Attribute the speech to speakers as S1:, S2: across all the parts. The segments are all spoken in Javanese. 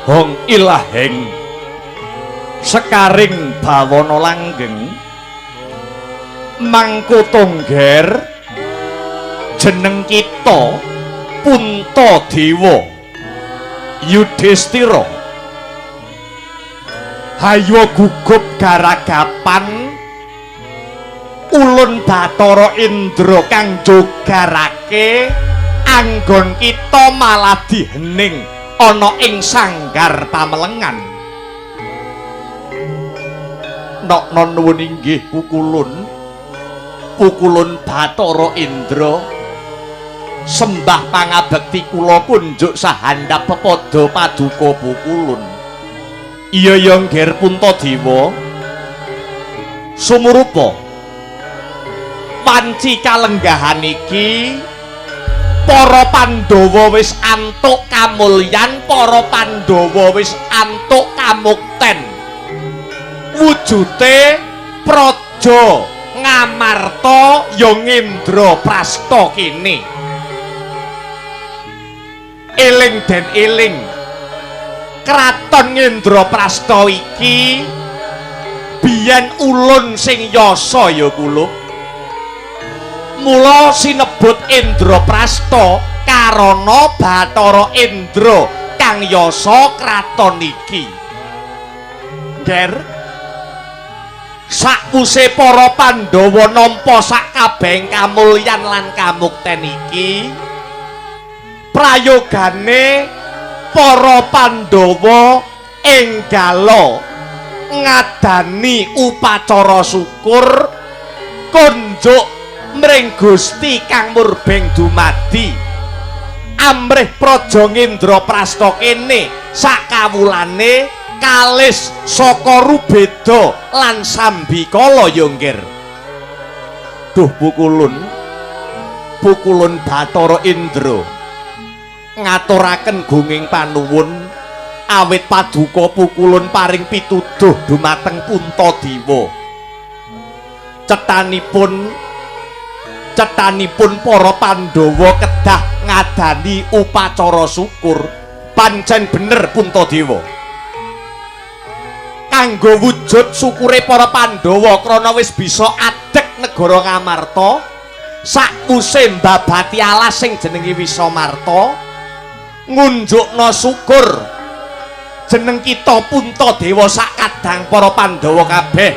S1: Hong ilaheng sekaring bawana langgeng mangku tongger jeneng kita Puntadewa Yudhistira. Hayo gugup garagapan ulun Bathara Indra kang jogarake anggon kita malah dihening ana ing sanggar pamelengan. Nokno nuwun inggih pukulun, pukulun Bathara Indra, sembah pangabekti kula kunjuk sahandap pepada paduka pukulun. Iya ya Ngger Puntadewa, sumurupa wanci kalenggahan iki para Pandhawa wis antuk kamulyan, para Pandhawa wis antuk kamukten. Wujute praja Ngamarta ya Ngendraprasta kene. Eling den eling, kraton Ngendraprasta iki biyen ulun sing yasa ya kula. Mula sinebut Indraprasta karana Bathara Indra kang yasa kraton iki. Nger, sakwuse para Pandhawa nampa sakabehing kamulyan lan kamukten iki, prayogane para Pandhawa enggala ngadani upacara syukur kunjuk mring Gusti kang murbeng dumadi amrih praja Ngendraprasta kene sakawulane kalis saka rubeda lan sambikala ya Ngger. Duh pukulun, pukulun Bathara Indra ngaturaken gunging panuwun awit paduka pukulun paring pituduh dumateng Puntadewa. Cethanipun para Pandhawa kedah ngadani upacara syukur. Pancen bener Puntadewa, kanggo wujud syukure para Pandhawa krana wis bisa adeg negara Ngamarta sakwuse mbabati alas sing jenenge Wisamarta, ngunjukna syukur jeneng kita Puntadewa sak kadang para Pandhawa kabeh.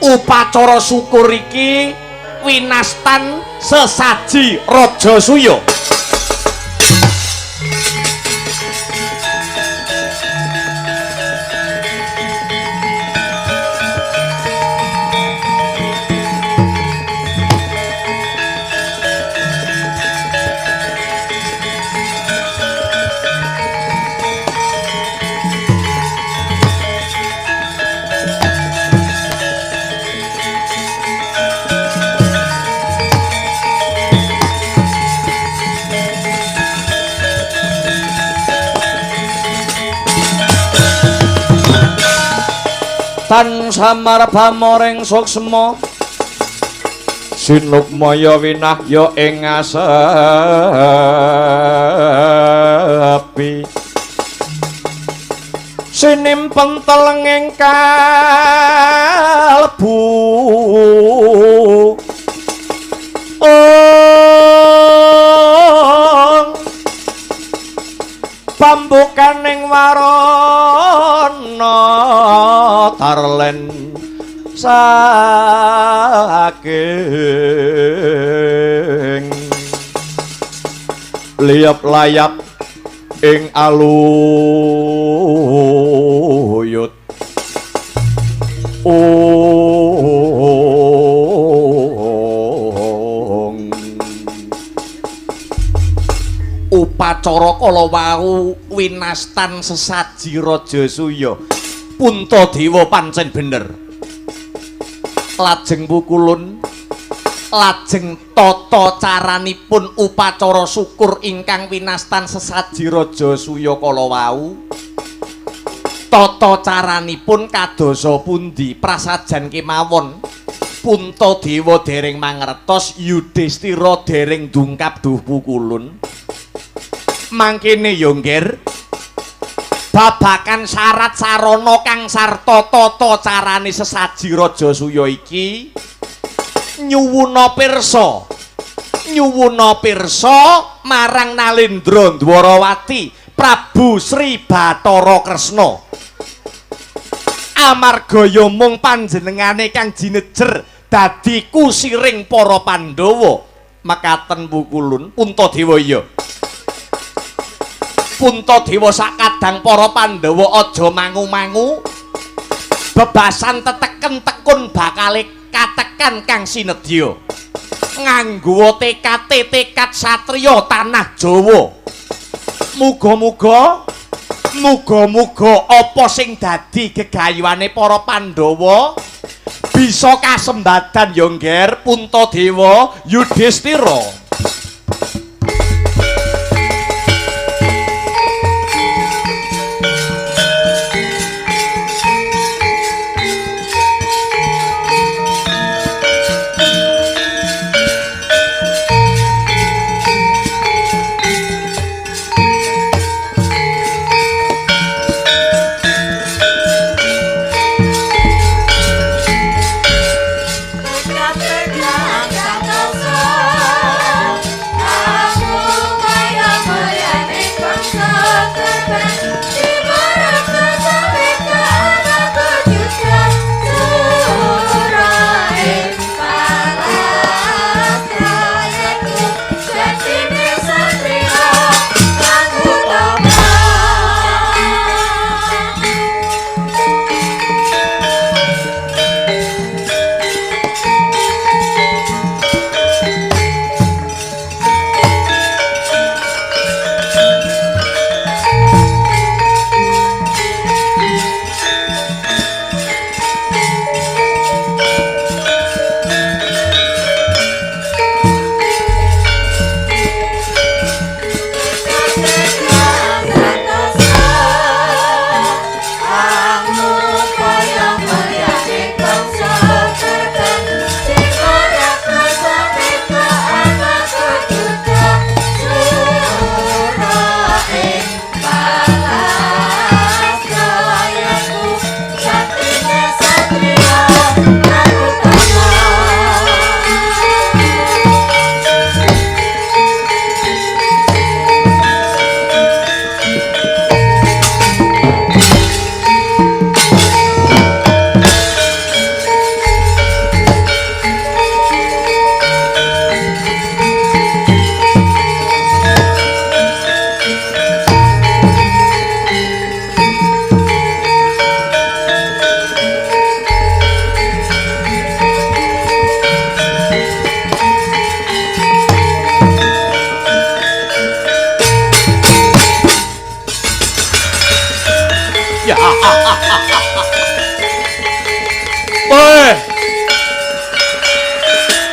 S1: Upacara syukur iki winastan sesaji Rajasuya. Tan samar pamoring suksma sinukmaya winahya ing asepi sinimpen telenging kalbu ong pambukaning warana tarlen saking liyap layap ing aluyut ong. Upacara kala wau winastan sesaji Rajasuya. Puntadewa pancen bener. Lajeng pukulun, lajeng tata caranipun upacara syukur ingkang winastan sesaji Rajasuya kala wau. Tata caranipun kadosa pundi prasajan kemawon Puntadewa dereng mangertos, Yudhistira dereng dungkap duh pukulun. Mangkene ya Ngger, Babakan syarat sarana kang sarta tata carane sesaji Rajasuya iki nyuwuna pirsa. Nyuwuna pirsa marang Nalendra Dwarawati Prabu Sri Bathara Kresna. Amarga ya mung panjenengane kang jinejer dadi kusiring para Pandhawa. Mekaten pukulun Puntadewa iya. Puntadewa sakadang para Pandhawa aja mangu-mangu. Bebasan teteken tekun bakale katekan kang sinedya. Nganggo tekate tekad satriya tanah Jawa. Muga-muga muga-muga apa sing dadi gegayuhane para Pandhawa bisa kasembadan ya Ngger Puntadewa Yudhistira. Woi.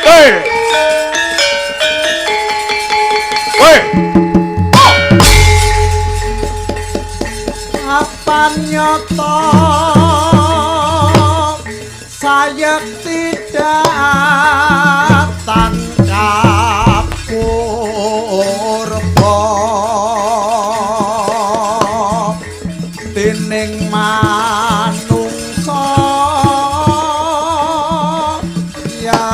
S1: Woi. Woi.
S2: Apa nyata sayekti datan kapurba dening manungsa ya.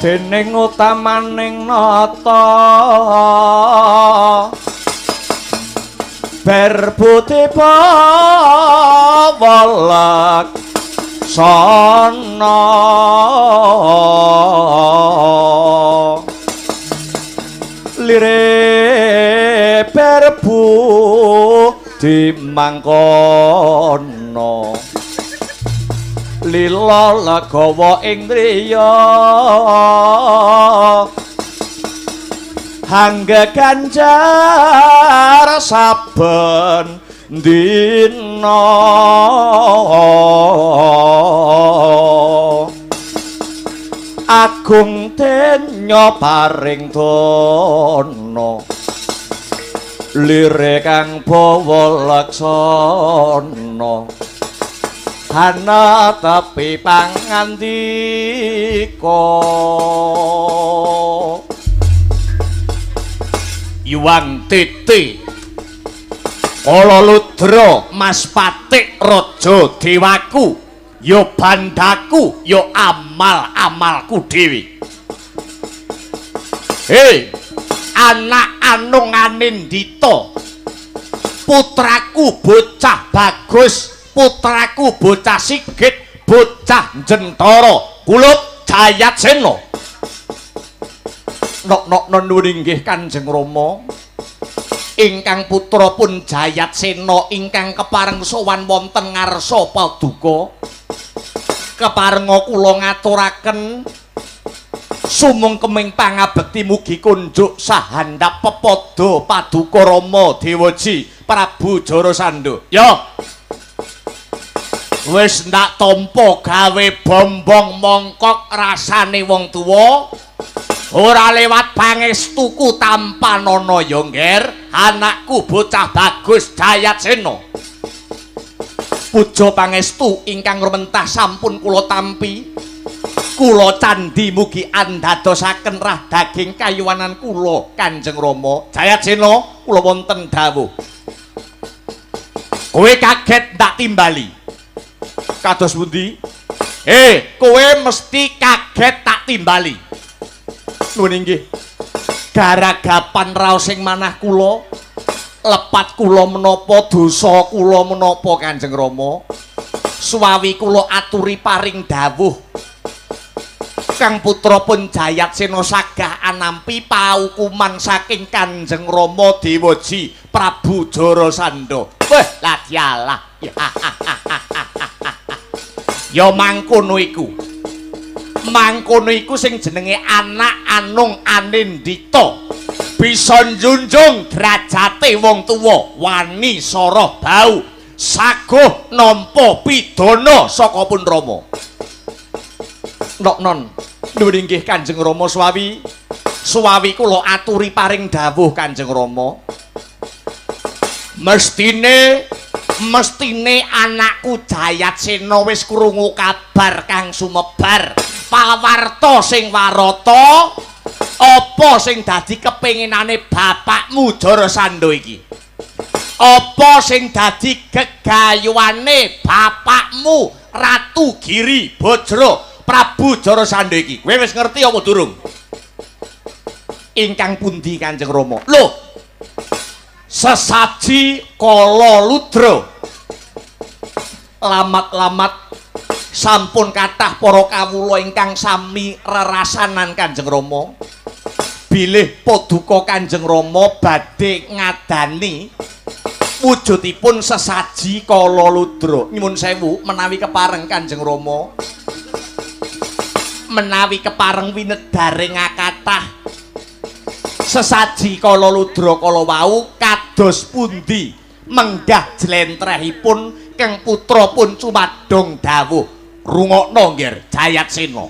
S3: Dening utamaning nata berbudi bawa laksana lire berbudi mangkono lila legawa ing driya hangga ganjar saben dina agung denya paring dana lire kang bawa laksana hana tepi pangandika.
S1: Yuwang Titi Kala Ludra Mas Patik Raja Dewaku ya bandaku ya amal-amalku dhewe. Hei anak anung anindita, putraku bocah bagus, putraku bocah sigit, bocah jentara kulup Jayatsena. Nok-nok nuwun inggih Kanjeng Rama. Ingkang putra pun Jayatsena ingkang kepareng sowan wonten ngarsa paduka. Keparenga kula ngaturaken sumungkeming pangabekti mugi kunjuk sahandap pepada paduka Rama Dewaji Prabu Jarasandha. Ya. Wis ndak tampa gawe bombong mongkok rasane wong tuwa. Ora lewat pangestuku tampanana ya ngger, anakku bocah bagus Jayatsena. Puja pangestu ingkang rumentah sampun kula tampi. Kula candhi mugi andadosaken rah daging kayuwanan kula Kanjeng Rama. Jayatsena, kula wonten dawuh. Kowe kaget ndak timbali? Kados pundi? Kowe mesti kaget tak timbali. Nuwun inggih. Garagapan raos ing manah kula, lepat kula menapa dosa kula menapa Kanjeng Rama? Suwawi kula aturi paring dawuh. Kang putra pun Jayatsena sagah anampi paukuman saking Kanjeng Rama Dewaji Prabu Jarasandha. Wah, lah dialah. Ya mangkono iku. Mangkono iku sing jenenge anak anung anindita bisa njunjung derajate wong tuwa, wani soroh bau, saguh nampa pidana saka pun Rama. Nok non, nuwun inggih Kanjeng Rama suwawi. Suwawi kula aturi paring dawuh Kanjeng Rama. Mestine anakku Jayatsena wis krungu kabar kang sumebar, pawarta sing warata, apa sing dadi kepenginane bapakmu Jarasandha iki? Apa sing dadi gegayuhane bapakmu Ratu Giri Bajra Prabu Jarasandha iki? Kowe wis ngerti apa durung? Ingkang pundi Kanjeng Rama? Lho, sesaji Kala Ludra lamat-lamat sampun kathah para kawula ingkang sami rerasanan Kanjeng Rama. Bilih paduka Kanjeng Rama badhe ngadani wujudipun sesaji Kala Ludra. Nyuwun sewu menawi kepareng Kanjeng Rama, menawi kepareng winedaring kathah sesaji Kala Ludra kala wau kados pundi menggah jlentrehipun kang putra pun cumadong dawuh. Rungokno ngger Jayatsena.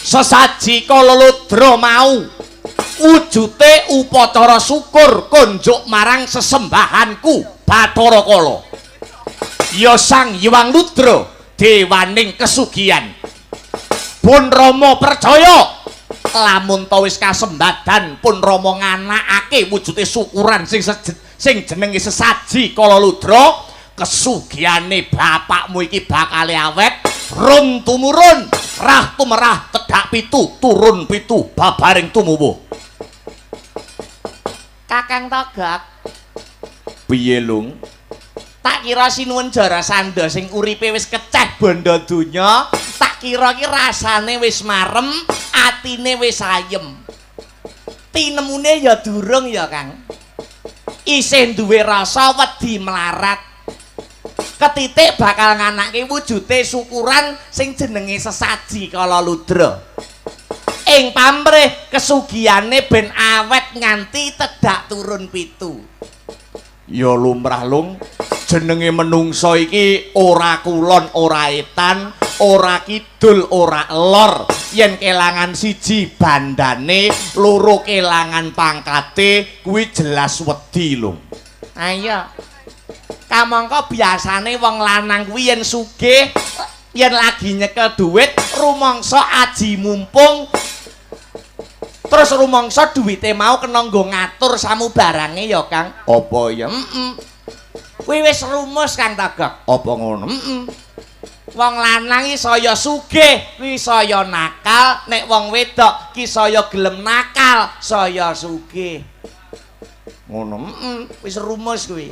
S1: Sesaji Kala Ludra mau wujute upacara syukur konjuk marang sesembahanku Bathara Kala. Ya Sang Hyang Ludra dewaning kesugihan. Pun Rama percaya lamun ta wis kasembadan pun Rama nganakake wujude syukuran sing jenenge sesaji Kala Ludra, kesugihane bapakmu iki bakale awet run tumurun, Rah tumerah tedhak pitu turun pitu babaring tumuwuh. Kakang Togok. Piye, Lung? Tak kira sinuwun Jarasandha sing uripe wis keceh bondo donya, tak kira ki rasane wis marem, atine wis ayem. Tinemune ya durung ya, Kang. Isih duwe rasa wedi melarat. Ketitik bakal nganake wujude syukuran sing jenenge sesaji kala ludra. Ing pamrih kesugihane ben awet nganti tedhak turun pitu. Ya lumrah, Lung. Jenenge menungso iki ora kulon, ora etan, ora kidul, ora elor. Yen kelangan siji bandane, loro kelangan pangkate, kuwi jelas wedi, Lung. Ayo. Kamangka biasane wong lanang kuwi yen sugih, yen lagi nyekel duit, rumangsa aji mumpung. Terus rumangsa duwite mau kena nggo ngatur samubarange ya, Kang. Apa ya? Heeh. Kuwi wis rumus, Kang Togok. Apa ngono? Heeh. Wong lanang iki saya sugih, kuwi saya nakal, nek wong wedok ki saya gelem nakal, saya sugih. Ngono. Heeh, wis rumus kuwi.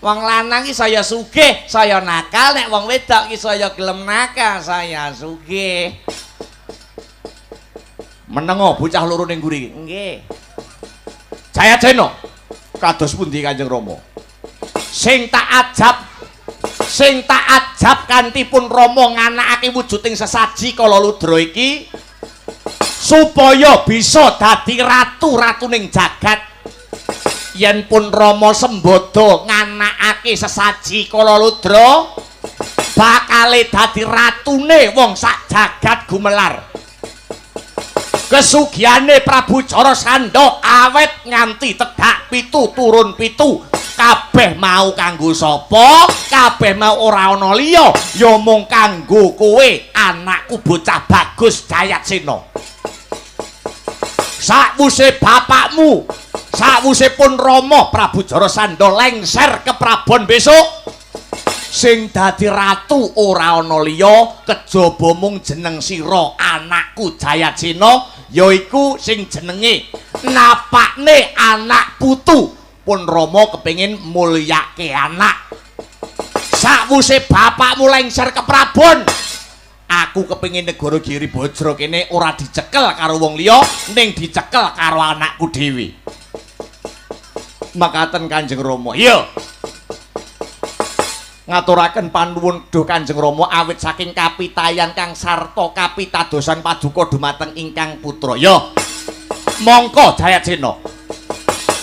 S1: Wong lanang ki saya sugih, saya nakal, nek wong wedok ki saya gelem nakal, saya sugih. Menengo bocah loro ning mburi. Nggih. Jayajena. Kados pundi Kanjeng Rama? Sing tak ajab kanthi pun Rama nganakake wujuding sesaji kala ludra iki supaya bisa dadi ratu-ratuning jagat. Yen pun Rama sembada nganakake sesaji kala ludra bakale dadi ratune wong sak jagat gumelar. Kesugihane Prabu Jarasandha awet nganti tedhak pitu turun pitu. Kabeh mau kanggo sapa? Kabeh mau ora ana liya, ya mung kanggo kowe anakku bocah bagus Jayatsena. Sakwuse bapakmu, sakwuse pun Rama Prabu Jarasandha lengser ke Prabon besok, sing dadi ratu ora ana liya kejaba mung jeneng sira anakku Jayatsena, yaiku sing jenenge napakne anak putu. Pun Rama kepengin mulyake anak. Sakwuse bapakmu lengser ke Prabon, aku kepengin negara Giri Bajra kene ora dicekel karo wong liya, ning dicekel karo anakku dhewe. Makaten Kanjeng Rama. Iya. Ngaturaken panuwun duh Kanjeng Rama awit saking kapitayan kang sarta kapitadosan paduka dumateng ingkang putra. Ya. Mongko Jayatsena.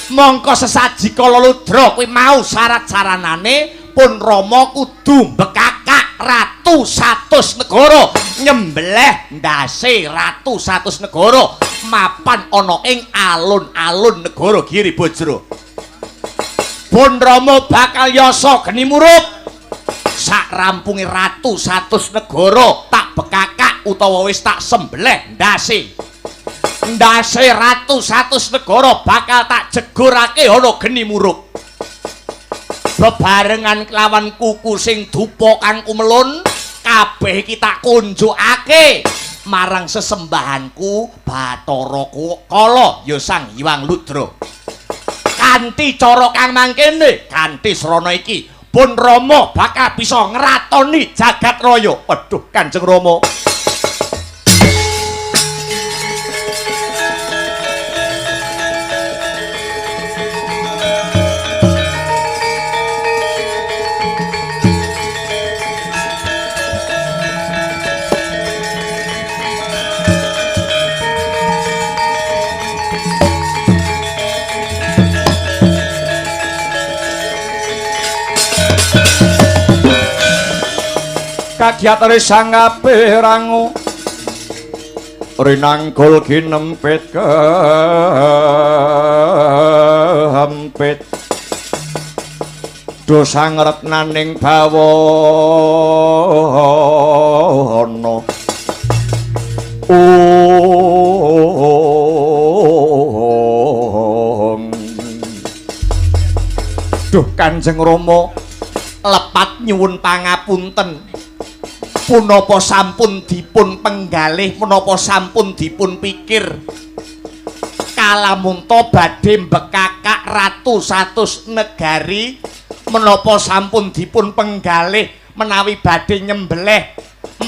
S1: Mongko sesaji kala ludra kuwi mau syarat saranane pun Rama kudu mbekakak ratu 100 negara, nyembelih ndase ratu 100 negara mapan ana ing alun-alun negara Giri Bajra. Pun Rama bakal yasa geni murup. Sak rampunge ratu 100 negara tak bekakak utawa wis tak sembelih ndase. Ndase ratu 100 negara bakal tak jegurake ana geni murup. Bebarengan kelawan kuku sing dupa kang kumelun, kabeh iki tak kunjukake marang sesembahanku Bathara Kala ya Sang Hyang Ludra. Kanthi cara kang mangkene, kanthi srana iki, pun Rama bakal bisa ngratoni jagat raya. Waduh, Kanjeng Rama.
S3: Kagiatare sang kaperangu rinanggul ginempit kehempit dosa ngretnaning bawana.
S1: Duh Kanjeng Rama, lepat nyuwun pangapunten. Punapa sampun dipun penggalih, punapa sampun dipun pikir kalamunta badhe mbekakak ratu satus negari, menapa sampun dipun penggalih menawi badhe nyembelih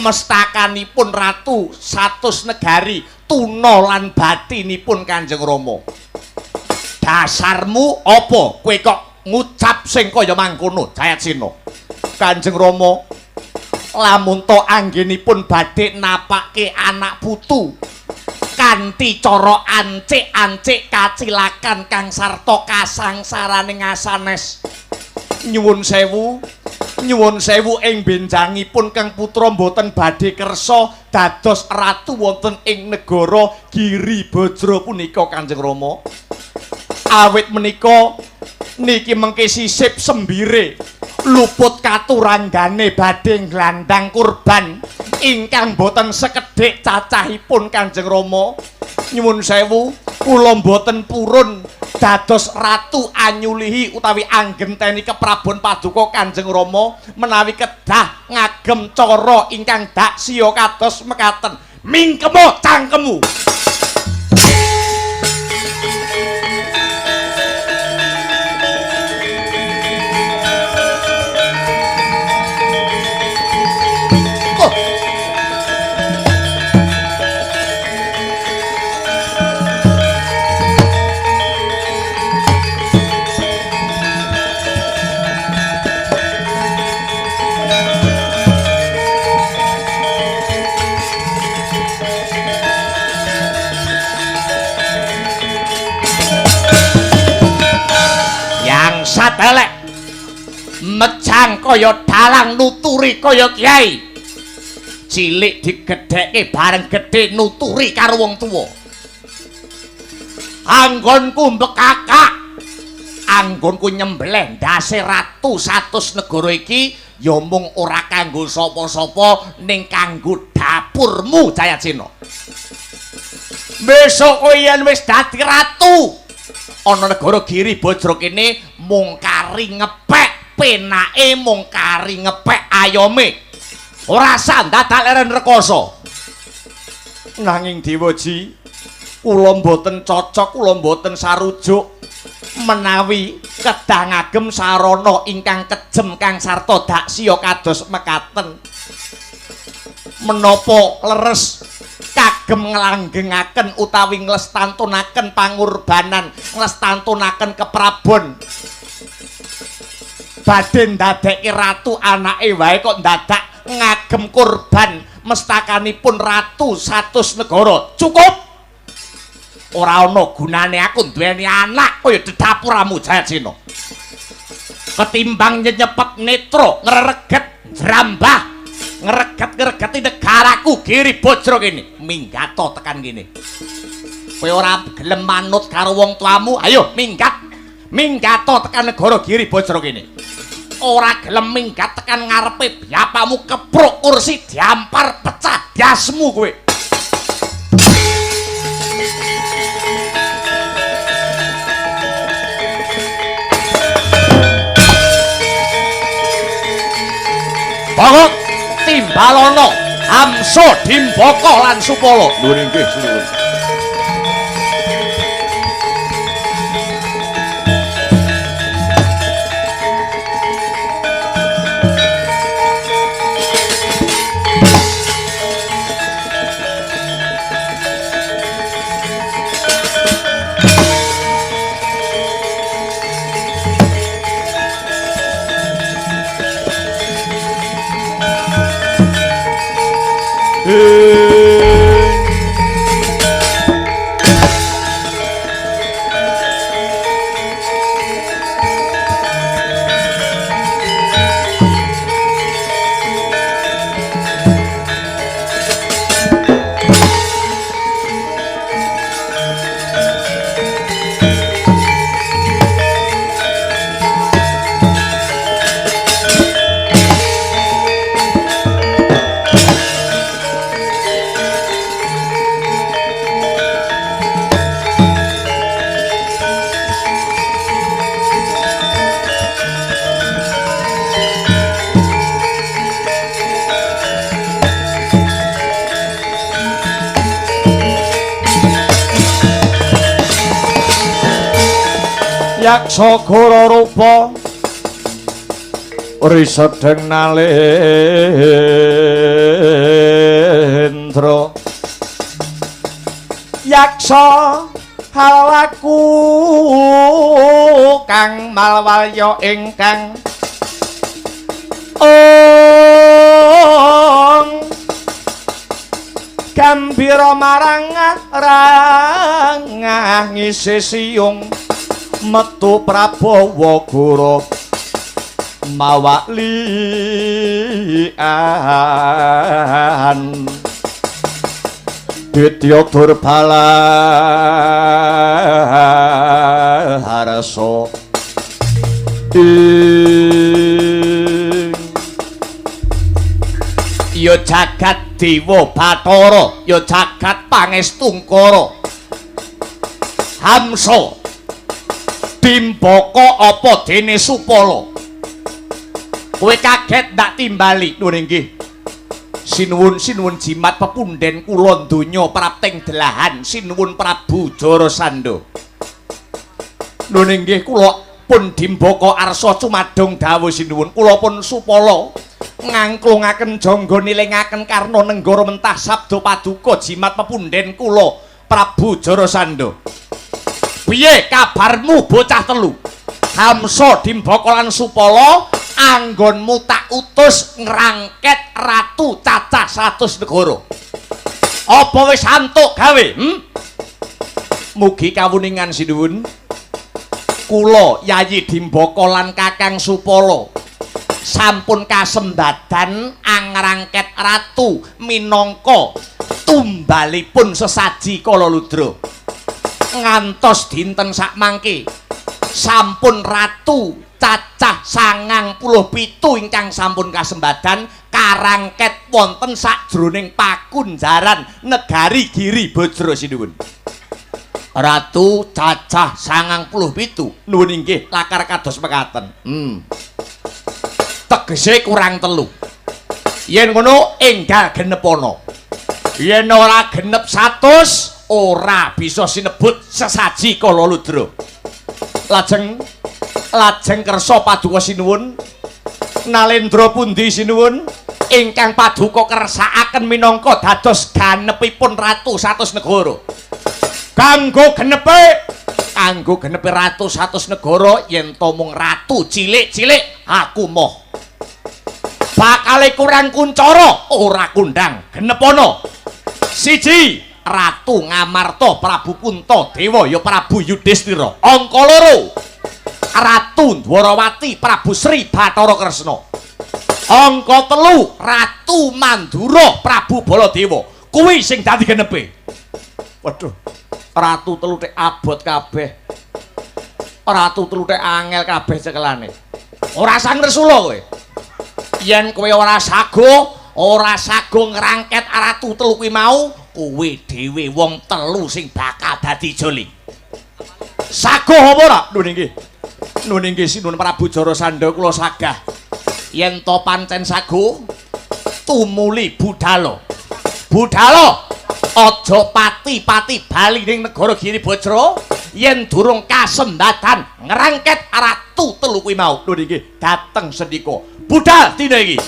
S1: mestakanipun ratu satus negari tuna lan batinipun Kanjeng Rama. Dasarmu apa kowe kok ngucap sing kaya mangkono, Jayatsena? Kanjeng Rama, lamun to anggenipun badhe napake anak putu kanthi cara ancik-ancik kacilakan kang sarta kasangsaraning asanes. Nyuwun sewu, nyuwun sewu ing benjangipun Kang Putra mboten badhe kersa dados ratu wonten ing negara Giri Bajra punika Kanjeng Rama. Awit menika niki mengke sisip sembire luput katuranggane badhe nglandang kurban ingkang boten sekedhik cacahipun Kanjeng Rama. Nyuwun sewu, kula mboten purun dados ratu anyulihi utawi anggenteni keprabon paduka Kanjeng Rama menawi kedah ngagem cara ingkang daksiya kados mekaten. Mingkemo cangkemmu. Satelek mejang kaya dalang nuturi kaya kiai, cilik digedhekke bareng gedhe nuturi karo wong tuwa. Anggonku mbekakak, anggonku nyembelih ndase ratu satus negara iki ya mung ora kanggo sapa-sapa ning kanggo dapurmu Jayatsena. Besok kowe yen wis dadi ratu ana negara Giri Bajra kene mung kari ngepek penake, mung kari ngepek ayome, ora sandadak leren rekoso. Nanging Dewaji, kula mboten cocok, kula mboten sarujuk menawi kedah ngagem sarana ingkang kejem kang sarta daksiya kados mekaten. Menapa leres kagem nglanggengaken utawi nglestantunaken pangurbanan, nglestantunaken keprabon badhe ndadekke ratu anake wae kok ndadak ngagem kurban mestakanipun ratu satus negara. Cukup, ora ana gunane aku duweni anak kaya dedapuramu Jayatsena. Ketimbang nyenyepet netra ngrereget njrambah ngreget-ngregeti negaraku Giri Bajra kene, minggato tekan kene. Kowe ora gelem manut karo wong tuamu, ayo minggat, minggato tekan negara Giri Bajra kene. Ora gelem minggat tekan ngarepe bapamu kepruk kursi diampar pecah dasmu kowe. Bangok timbalono Hamsa Dimbaka lan Supala.
S3: Nuwun inggih sinuwun. Yaksa gora rupa risedeng nalendra yaksa halaku kang malwalya ingkang ong gambira marang rangah ngisi siyung metu Prabawa Gora mawaklian Ditya Durbala harsa ing
S1: ya jagat Dewa Bathara, ya jagat Pangestungkara. Hamsa Dimbaka apa dene Supala? Kowe kaget ndak timbali? Nuwun inggih. Sinuwun sinuwun jimat pepunden kula donya prapting delahan sinuwun Prabu Jarasandha. Nuwun inggih kula pun Dimbaka arsa cumadung dawuh sinuwun kula pun Supala ngangklungaken jangga nilingaken karna nenggara mentah sabda paduka jimat pepunden kula Prabu Jarasandha. Piye kabarmu bocah telu? Hamsa Dimbaka lan Supala anggonmu tak utus ngrangket ratu cacah 100 negara. Apa wis antuk gawe? Mugi kawuningan sinuwun. Kula Yayi Dimbaka lan Kakang Supala sampun kasembadan angrangket ratu minangka tumbalipun sesaji Kala Ludra. Ngantos dinten sakmangke sampun ratu cacah 97 ingkang sampun kasembadan karangket wonten sakjroning pakunjaran negari Giri Bajra sinuwun. Ratu cacah 97 nuwun inggih lakar kados mekaten. Tegese kurang telu. Yen ngono enggal genepana. Yen ora genep 100 ora bisa sinebut sesaji Kala Ludra. Lajeng lajeng kersa paduka sinuwun Nalendra pundi sinuwun ingkang paduka kersakaken minangka dados ganepipun ratu 100 negara. Kanggo genepe ratu 100 negara yen to mung ratu cilik-cilik aku moh. Bakale kurang kuncara ora kundang genepana. Siji Ratu Ngamarta Prabu Puntadewa ya Prabu Yudhistira. Angka loro Ratu Dwarawati Prabu Sri Bathara Kresna. Angka telu Ratu Mandura Prabu Baladewa. Kuwi sing dadi genepe. Waduh, ratu telu tek abot kabeh. Ratu telu tek angel kabeh cekelane. Ora sang resula kowe. Yen kowe ora sago ngrangket ratu telu kuwi mau, kowe dhewe wong telu sing bakal dadi joli. Sago apa ora? Nuwun inggih. Nuwun inggih sinuwun Prabu Jarasandha kula sagah. Yen to pancen sago tumuli budhalo. Budhalo aja pati-pati bali ning negara Giri Bajra yen durung kasembadan ngrangket ratu telu kuwi mau. Nuwun inggih dateng sendika. Budhal dina iki.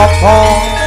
S3: Jawaka.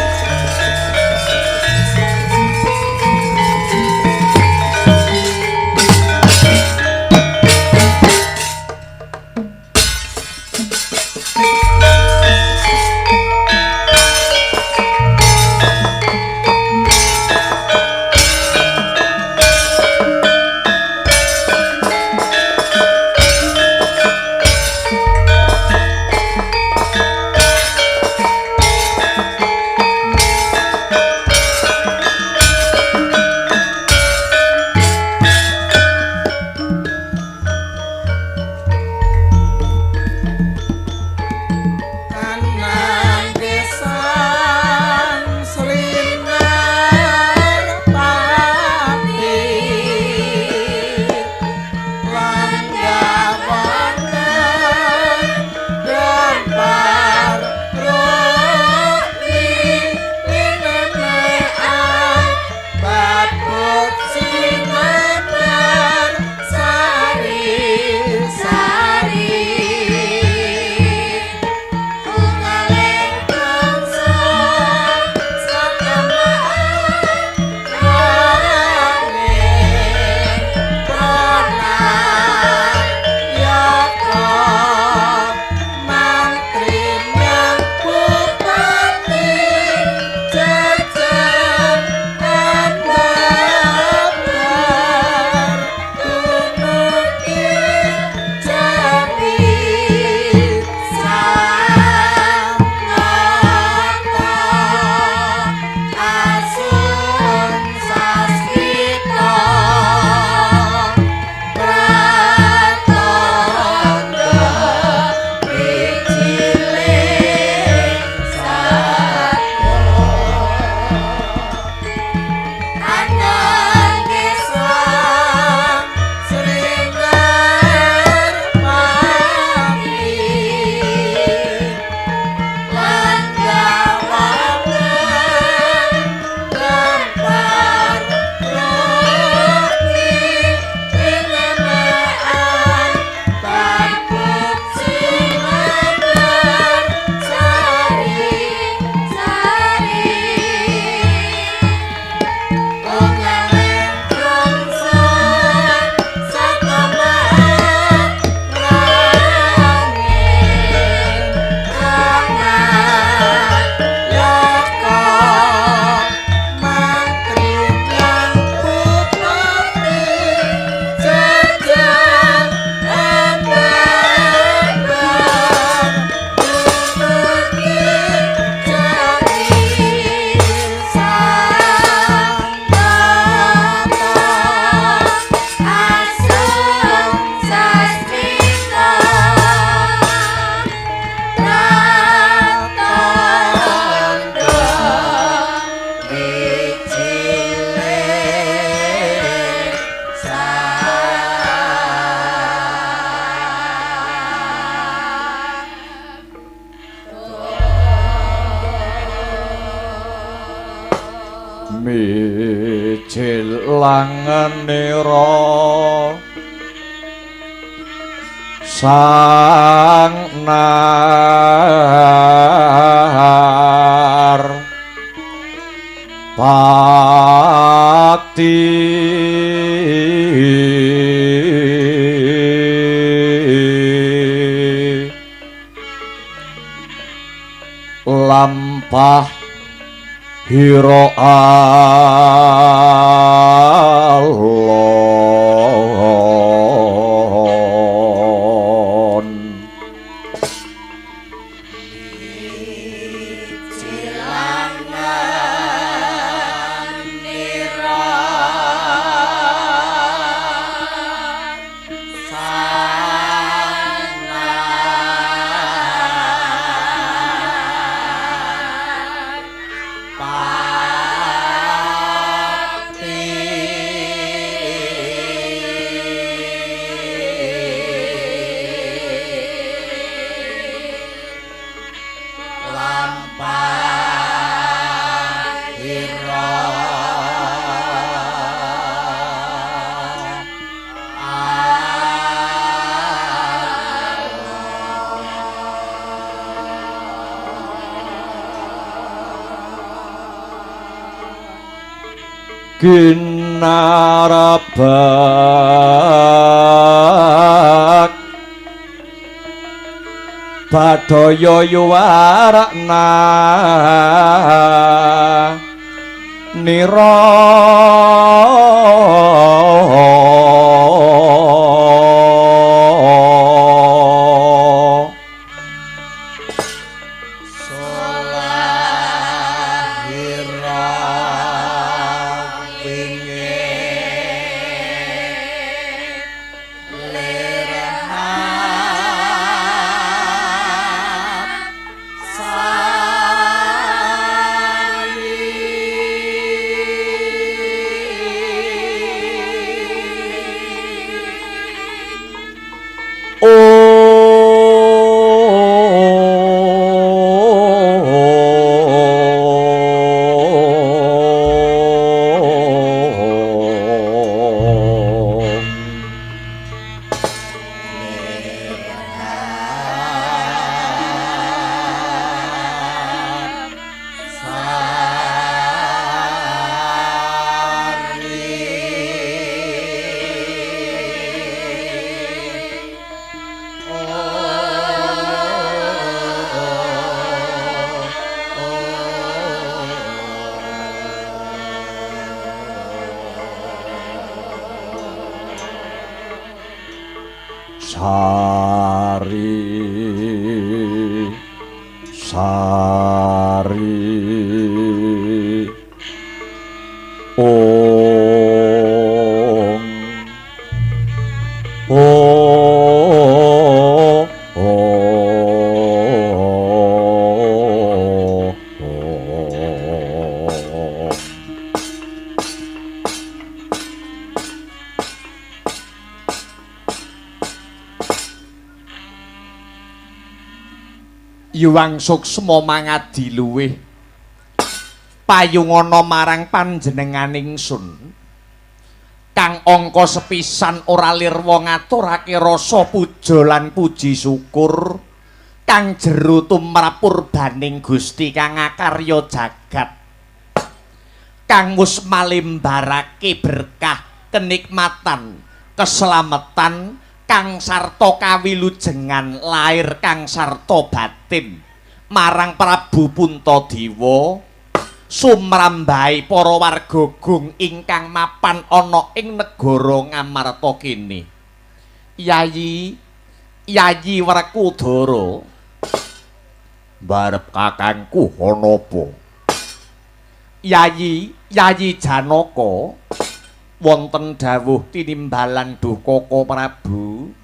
S3: Mijil langenira sang nar pati lampah hira alon.
S2: Pati.
S3: Ginarabak Badaya yuwarakna nira Sari Sari Om Om Om
S1: Yuwang suksma mangadi luwih payungana marang panjenenganing sun kang angka sepisan ora lirwa ngaturake rasa puja lan puji syukur kang jero tumrap purbaning Gusti kang akarya jagat kang wis malimbarake berkah kenikmatan keselamatan kang sarta kawilujengan lair kang sarta batin marang Prabu Puntadewa sumrambahe para warga gung ingkang mapan ana ing negara Ngamarta kene. Yayi Yayi Werkudara
S3: barep kakangku ana apa?
S1: Yayi Yayi Janaka wonten dawuh tinimbalan duh Koko Prabu.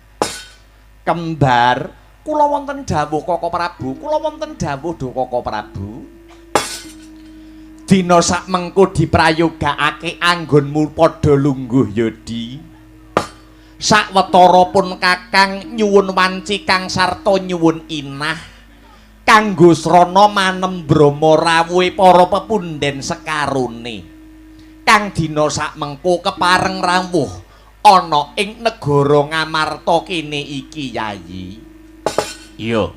S1: Kembar kula wonten dawuh Koko Prabu, kula wonten dawuh duh Koko Prabu. Dina sakmengko diprayogakake anggonmu padha lungguh yodi. Sawetara pun kakang nyuwun wanci kang sarta nyuwun inah kanggo srana manembrama rawuhe para pepunden sekarone. Kang dina sakmengko kepareng rawuh ana ing negara Ngamarta kene iki Yayi.
S3: Iya.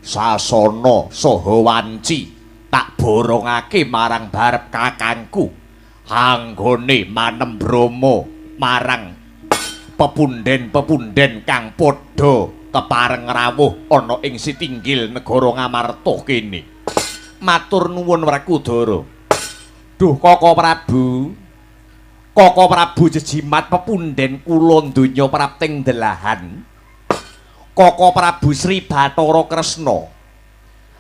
S3: Sasana saha wanci tak borongake marang barep kakangku anggone manembrama marang pepunden-pepunden kang padha kepareng rawuh ana ing sitinggil negara Ngamarta kene.
S1: Matur nuwun Werkudara. Duh Koko Prabu, Koko Prabu jejimat pepunden kula donya prapting delahan. Koko Prabu Sri Bathara Kresna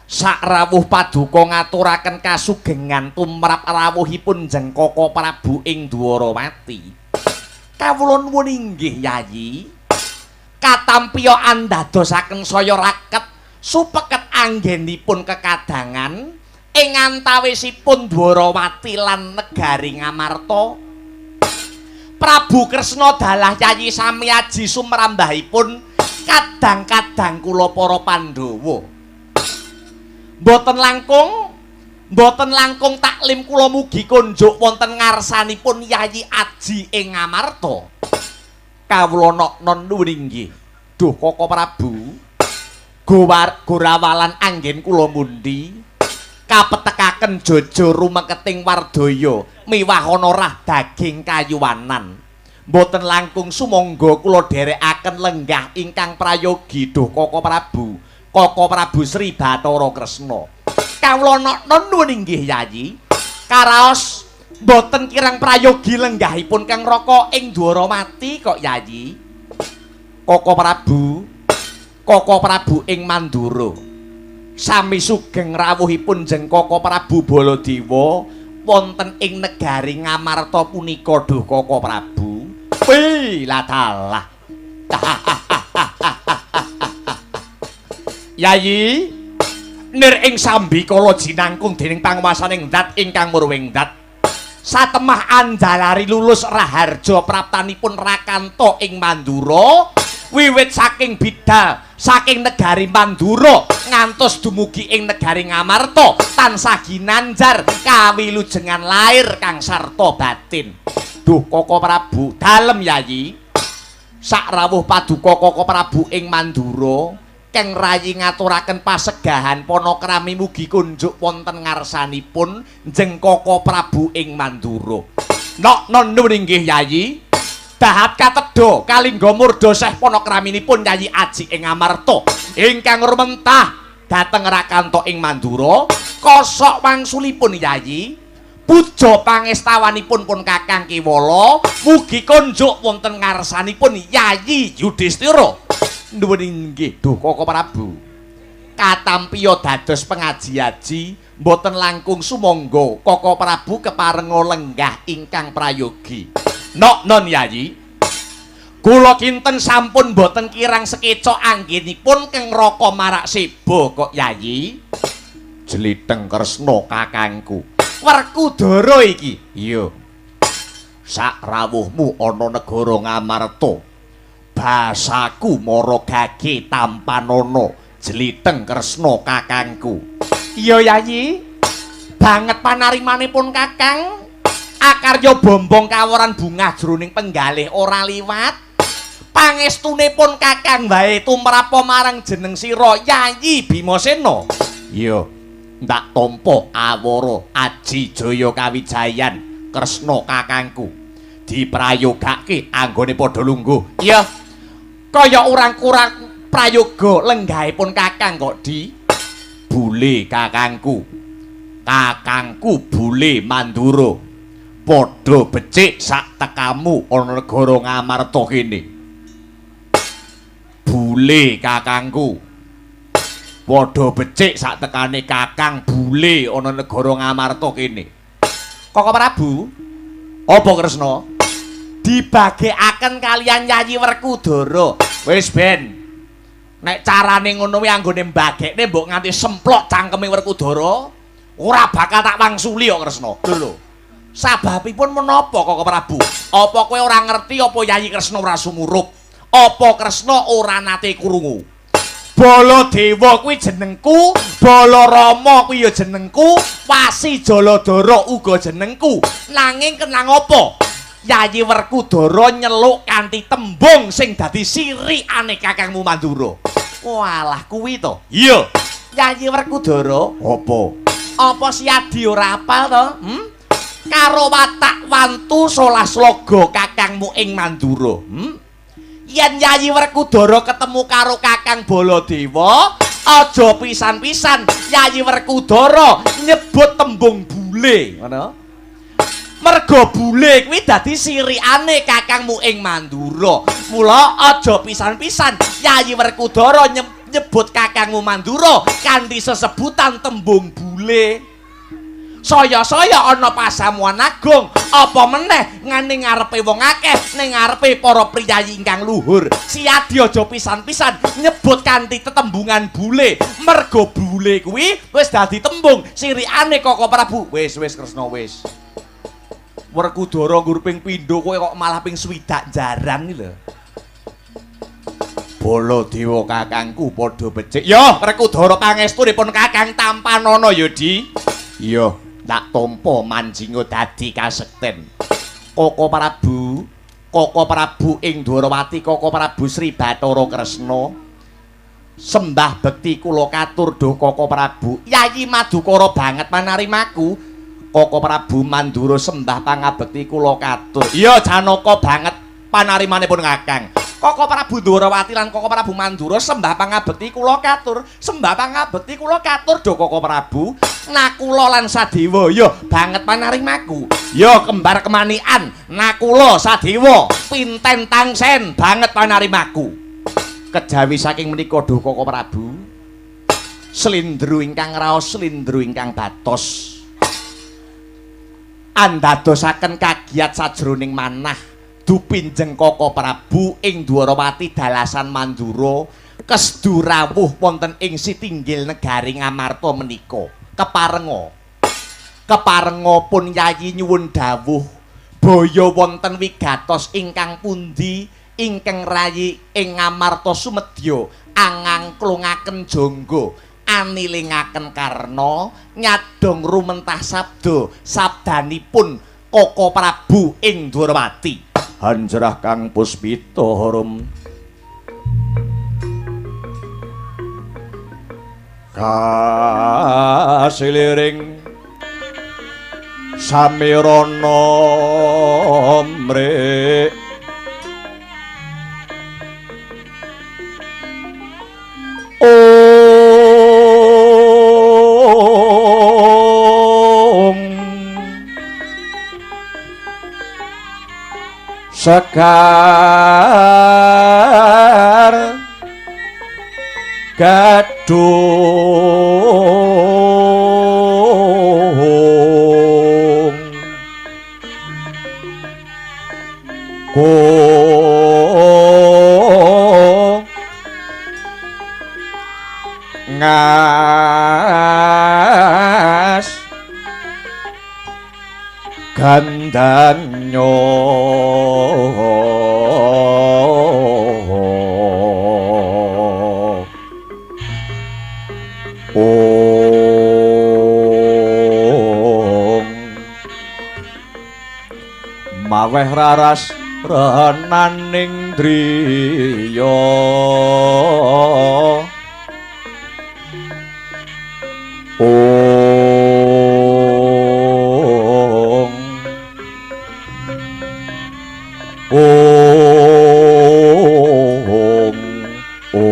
S1: sakrawuh paduka ngaturaken kasugengan tumrap rawuhipun jeng Koko Prabu ing Dwarawati. Kawula nuwun inggih Yayi, katampiya andadosaken saya raket supeket anggenipun kekadangan ing antawisipun Dwarawati lan negari Ngamarta. Prabu Kresna dalah Yayi samiaji sumrambahipun kadang-kadang kula para Pandhawa. Mboten langkung taklim kula mugi konjuk wonten ngarsanipun Yayi Aji ing Ngamarta. Kawula noknon nuwun inggih. Duh Koko Prabu, gorawalan anggen kula mundi. Kapetekaken jojo rumeketing wardaya miwah ana rah daging kayuwanan. Mboten langkung sumangga kula dherekaken lenggah ingkang prayogi duh Koko Prabu. Koko Prabu Sri Bathara Kresna. Kawula nuwun inggih Yayi. Karaos mboten kirang prayogi lenggahipun Kang Raka ing Dwarawati kok Yayi. Koko Prabu, Koko Prabu ing Mandura. Sami sugeng rawuhipun jeng Koko Prabu Baladewa wonten ing negari Ngamarta punika duh Koko Prabu. Wih, ladalah. Yayi, nir ing sambikala jinangkung dening panguwasaning dat ingkang murwing dat. Satemah anjalari lulus raharja praptanipun Rakanta ing Mandura, wiwit saking bidal saking negari Mandura ngantos dumugi ing negari Ngamarta tansah ginanjar kawilujengan lair kang sarta batin. Duh Koko Prabu, dalem Yayi. Sakrawuh paduka Koko Prabu ing Mandura, Keng Rayi ngaturaken pasegahan panakrami mugi kunjuk wonten ngarsanipun jeng Koko Prabu ing Mandura. Nok non nuwun inggih Yayi. Dahat katedha kalingga murda seh panakraminipun Yayi Aji ing Amarta ingkang rumentah dhateng Rakanta ing Mandura. Kosok wangsulipun Yayi, puja pangestawanipun pun Kakang Kewala mugi kunjuk wonten ngarsanipun Yayi Yudhistira. Nuwun inggih duh Koko Prabu. Katampiya dados pengaji-aji mboten langkung sumangga Koko Prabu keparenga lenggah ingkang prayogi. Nok non Yayi, kula kinten sampun mboten kirang sekeca anggenipun Keng Raka marak seba kok Yayi.
S3: Jlitheng Kresna kakangku.
S1: Werkudara iki.
S3: Iya. Sakrawuhmu ana negara Ngamarta. Basaku mara gage tampanana. Jlitheng Kresna kakangku.
S1: Iya Yayi. Banget panarimanipun Kakang. Akarya bombong kaworan bungah jroning penggalih ora liwat. Pangestunipun Kakang wae tumrapa marang jeneng sira Yayi Bimasena.
S3: Iya. Ndak tampa awara aji jaya kawijayan Kresna kakangku. Diprayogake anggone padha lungguh.
S1: Iya. Kaya urang kurang prayoga lenggahipun Kakang kok di
S3: bule kakangku. Kakangku bule Mandura. Padha becik sak tekamu ana negara Ngamarta kene. Bule kakangku. Padha becik sak tekane kakang bule ana negara Ngamarta kene.
S1: Koko Prabu,
S3: apa Kresna?
S1: Dibagekaken kalian Yayi Werkudara. Wis ben. Nek carane ngono kuwi anggone mbagekne mbok nganti semplok cangkeme Werkudara, ora bakal tak wangsuli kok Kresna. Lho lho. Sababipun menapa Koko Prabu? Apa kowe ora ngerti apa Yayi Kresna ora sumurup? Apa Kresna ora nate krungu? Baladewa kuwi jenengku, Balarama kuwi ya jenengku, Wasi Jaladara uga jenengku. Nanging kenang apa? Yayi Werkudara nyeluk kanthi tembung sing dadi sirikane kakangmu Mandura. Walah kuwi to.
S3: Iya.
S1: Yayi Werkudara,
S3: apa?
S1: Apa Siadi ora apal to? Hmm? Karo watak wantu solas logo kakangmu ing Mandura. Hmm? Yen Yayi Werkudara ketemu karo Kakang Baladewa, aja pisan-pisan Yayi Werkudara nyebut tembung bule, ngono. Mergo bule kuwi dadi sirikane kakangmu ing Mandura. Mula aja pisan-pisan Yayi Werkudara nyebut kakangmu Mandura kanthi sesebutan tembung bule. Saya-saya ana pasamuan agung, apa meneh ngene ngarepe wong akeh, ning ngarepe para priyayi ingkang luhur. Siadi aja pisan-pisan nyebut kanthi tetembungan bule. Mergo bule kuwi wis dadi tembung sirikane Koko Prabu. Wis wis Kresna wis. Werkudara nggur ping pindho kowe kok malah ping swidak jaran iki lho.
S3: Baladewa kakangku padha becik. Yo Werkudara pangestunipun kakang tampanana ya, Di. Iya, tak tampa manjinga dadi kasekten. Koko Prabu, Koko Prabu ing Dwarawati, Koko Prabu Sri Bathara Kresna.
S1: Sembah bekti kula katur duh Koko Prabu. Yayi Madukara banget panarimaku. Koko Prabu Mandura sembah pangabekti kula katur. Iya Janaka banget panarimanipun Kakang. Koko Prabu Dwarawati lan Koko Prabu Mandura sembah pangabekti kula katur. Sembah pangabekti kula katur duh Koko Prabu. Nakula lan Sadewa ya banget panarimaku. Ya kembar kemanikan Nakula Sadewa pinten tangsen banget panarimaku. Kejawi saking menika duh Koko Prabu, slindru ingkang raos, slindru ingkang batos andadosaken kagiat sajroning manah dupinjeng Koko Prabu ing Dwarawati dalasan Mandura kesdu rawuh wonten ing sitinggil negari Ngamarta menika. Keparenga keparenga pun Yayi nyuwun dawuh baya wonten wigatos ingkang pundi ingkang rayi ing Ngamarta sumedya angangklungaken jangga anilingaken karna nyadong rumentah sabda sabdanipun Koko Prabu ing Dwarawati. Hanjrah kang puspita harum kasiliring samirana mrik Om Sekar Gadung Ko Ngas Gandanyo Om Maweh raras renaning driya Om Om Om Om.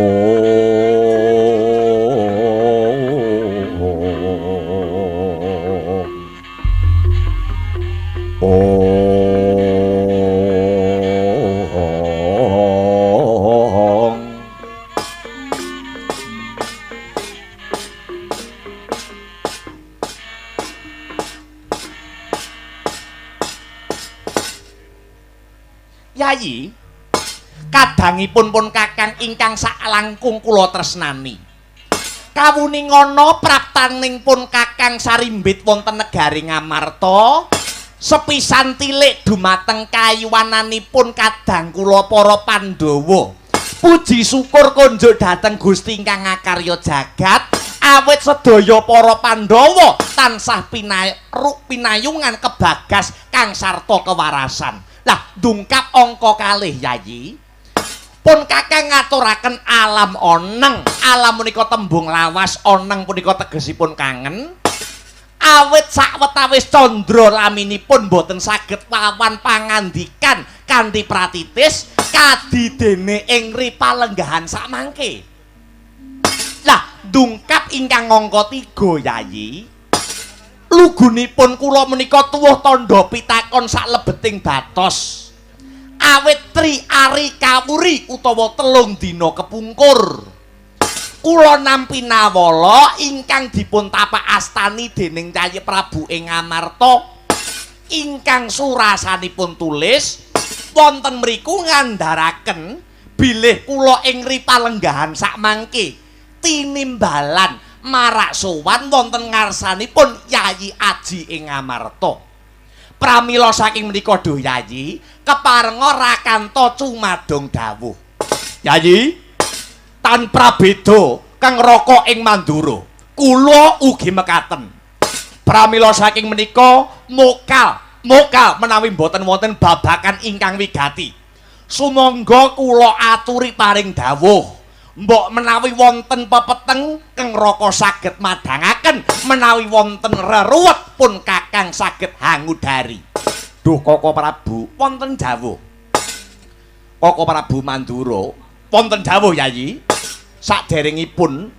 S1: Yayi, kadangipun pun Kakang ingkang saklangkung kula tresnani. Kawuningana praptaning pun Kakang sarimbit wonten negari Ngamarta, sepisan tilik dumateng kayuwananipun kadang kula para Pandhawa. Puji syukur konjuk dhateng Gusti ingkang ngakarya jagat, awit sedaya para Pandhawa tansah pinayungan kebagas kang sarta kewarasan. Lah dungkap angka kalih Yayi, pun Kakang ngaturaken alam oneng. Alam punika tembung lawas, oneng punika tegesipun kangen. Awit sawetawis candra laminipun boten saged wawan pangandikan kanthi pratitis kadidene ing ripalenggahan sakmangke. Lah dungkap ingkang angka 3 Yayi, lugunipun kula menika tuwuh tandha pitakon saklebeting batos. Awit tri ari kawuri utawa 3 dina kepungkur kula nampi nawala ingkang dipun tapak astani dening Kyai Prabu ing Ngamarta ingkang surasanipun tulis wonten mriku ngandharaken bilih kula ing ripalenggahan sakmangke tinimbalan marak sowan wonten ngarsanipun Yayi Aji ing Ngamarta. Pramila saking menika duh Yayi, keparenga rakanta cumadong dawuh. Yayi, tan prabeda kang raka ing Mandura, kula ugi mekaten. Pramila saking menika mokal, mokal menawi mboten wonten babakan ingkang wigati. Sumangga kula aturi paring dawuh. Mbok menawi wonten pepeteng Keng Raka saged madhangaken, menawi wonten reruwet pun Kakang saged hangudari. Duh Koko Prabu, wonten dawuh. Koko Prabu Mandura, wonten dawuh Yayi. Saderengipun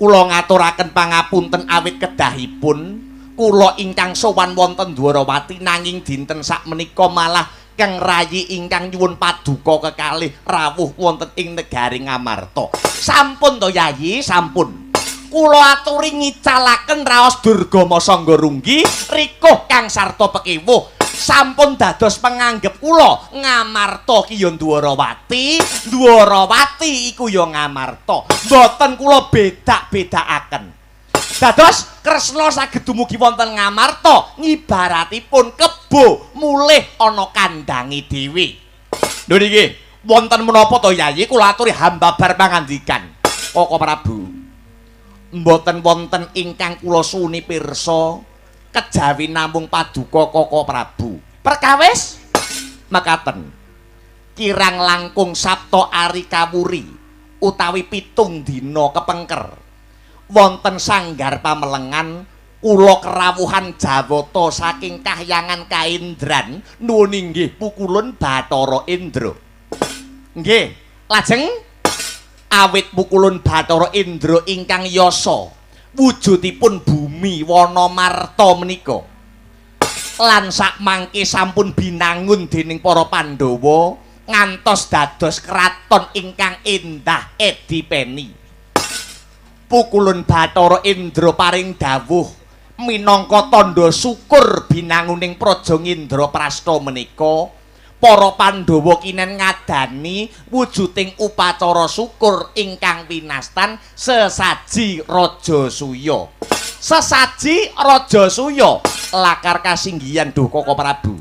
S1: kula ngaturaken pangapunten awit kedahipun kula ingkang sowan wonten Dwarawati nanging dinten sakmenika malah Kang Rayi ingkang nyuwun paduka kekalih rawuh wonten ing negari Ngamarta. Sampun to Yayi, sampun. Kula aturi ngicalaken raos Durgama Sangga Runggi rikuh kang sarta pekewuh. Sampun dados penganggep kula Ngamarta ki ya Dwarawati, Dwarawati iku ya Ngamarta. Mboten kula bedak-bedakaken. Dados Kresna saged dumugi wonten Ngamarta ngibaratipun kebo mulih ana kandange dhewe. Lho niki wonten menapa to Yayi? Kula aturi hambabar pangandikan. Koko Prabu, mboten wonten ingkang kula suni pirsa kejawi namung paduka Koko Prabu. Perkawis mekaten. Kirang langkung Sabta Ari Kawuri utawi 7 dina kepengker wonten sanggar pamelengan kula kerawuhan jawata saking kahyangan Kaindran nuwun inggih pukulun Bathara Indra. Nggih, lajeng awit pukulun Bathara Indra ingkang yasa wujudipun bumi wana marta menika lan sakmangke sampun binangun dening para Pandhawa ngantos dados kraton ingkang endah edipeni. Pukulun Bathara Indra paring dawuh minangka tandha syukur binanguning praja Indraprasta menika para Pandhawa kinen ngadani wujuding upacara syukur ingkang winastan sesaji Rajasuya. Sesaji Rajasuya lakar kasinggihan duh Koko Prabu.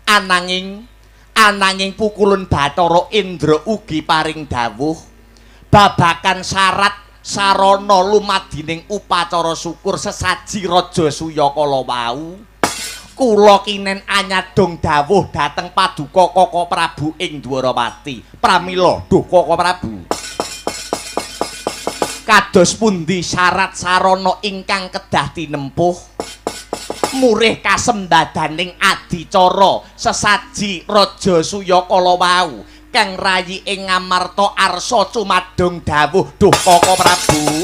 S1: Ananging pukulun Bathara Indra ugi paring dawuh babakan syarat sarana lumadining upacara syukur sesaji Rajasuya kala wau. Kula kinen anyadong dawuh dhateng paduka Koko Prabu ing Dwarawati. Pramila duh Koko Prabu, kados pundi syarat sarana ingkang kedah tinempuh murih kasembadaning adicara sesaji Rajasuya kala wau? Kang Rayi ing Ngamarta arsa cumadung dawuh duh Koko Prabu.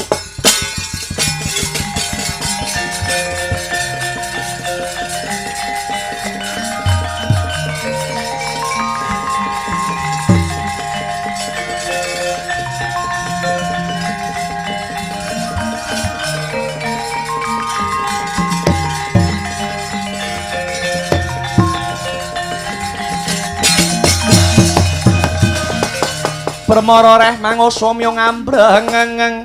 S1: Permara reh mangosomya ngambrengeng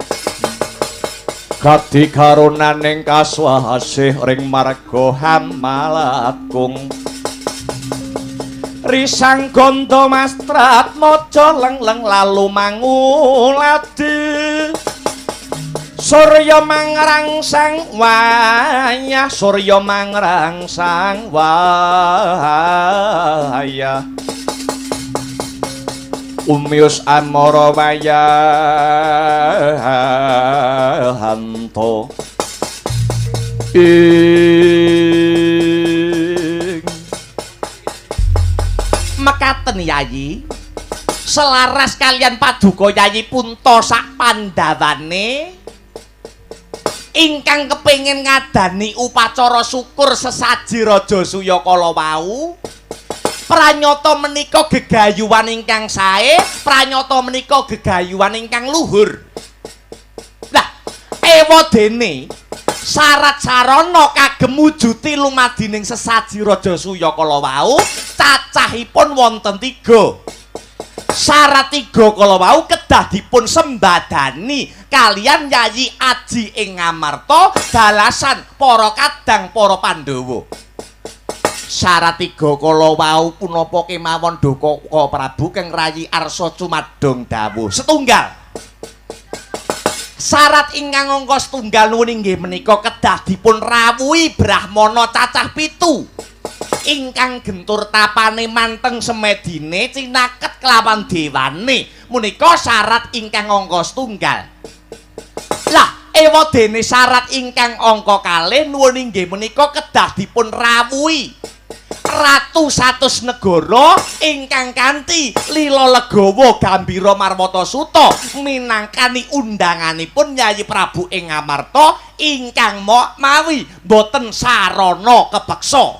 S1: gadi karunaning kaswasih ring marga hamalatkung risang gondo mastrat maca lengleng lalu manguladi surya mangrangsang wayah surya mangrangsang wayah umius amara wayahanto ing mekaten Yayi selaras kalian paduka Yayi Punta sak pandhawane ingkang kepengin ngadani upacara syukur sesaji Rajasuya kala wau. Pranyata menika gegayuhan ingkang sae, pranyata menika gegayuhan ingkang luhur. Lah, ewadene syarat sarana kagem mujuti lumadining sesaji Rajasuya kala wau cacahipun wonten 3. Syarat 3 kala wau kedah dipun sembadani kalian Yayi Aji ing Ngamarta dalasan para kadang para Pandhawa. Syarat 3 kala wau punapa kemawon duh Koko Prabu Kang Rayi arsa cumadong dawuh. Setunggal. Syarat ingkang angka setunggal nuwun inggih menika kedah dipun rawuhi brahmana cacah 7 ingkang gentur tapane manteng semedine cinaket kelawan dewane. Menika syarat ingkang angka setunggal. Lah, ewadene syarat ingkang angka kalih nuwun inggih menika kedah dipun rawuhi Ratu satus negara ingkang kanthi lila legawa gambira marwata suta minangkani undanganipun Yayi Prabu ing Amarta ingkang mawi boten sarana kepeksa.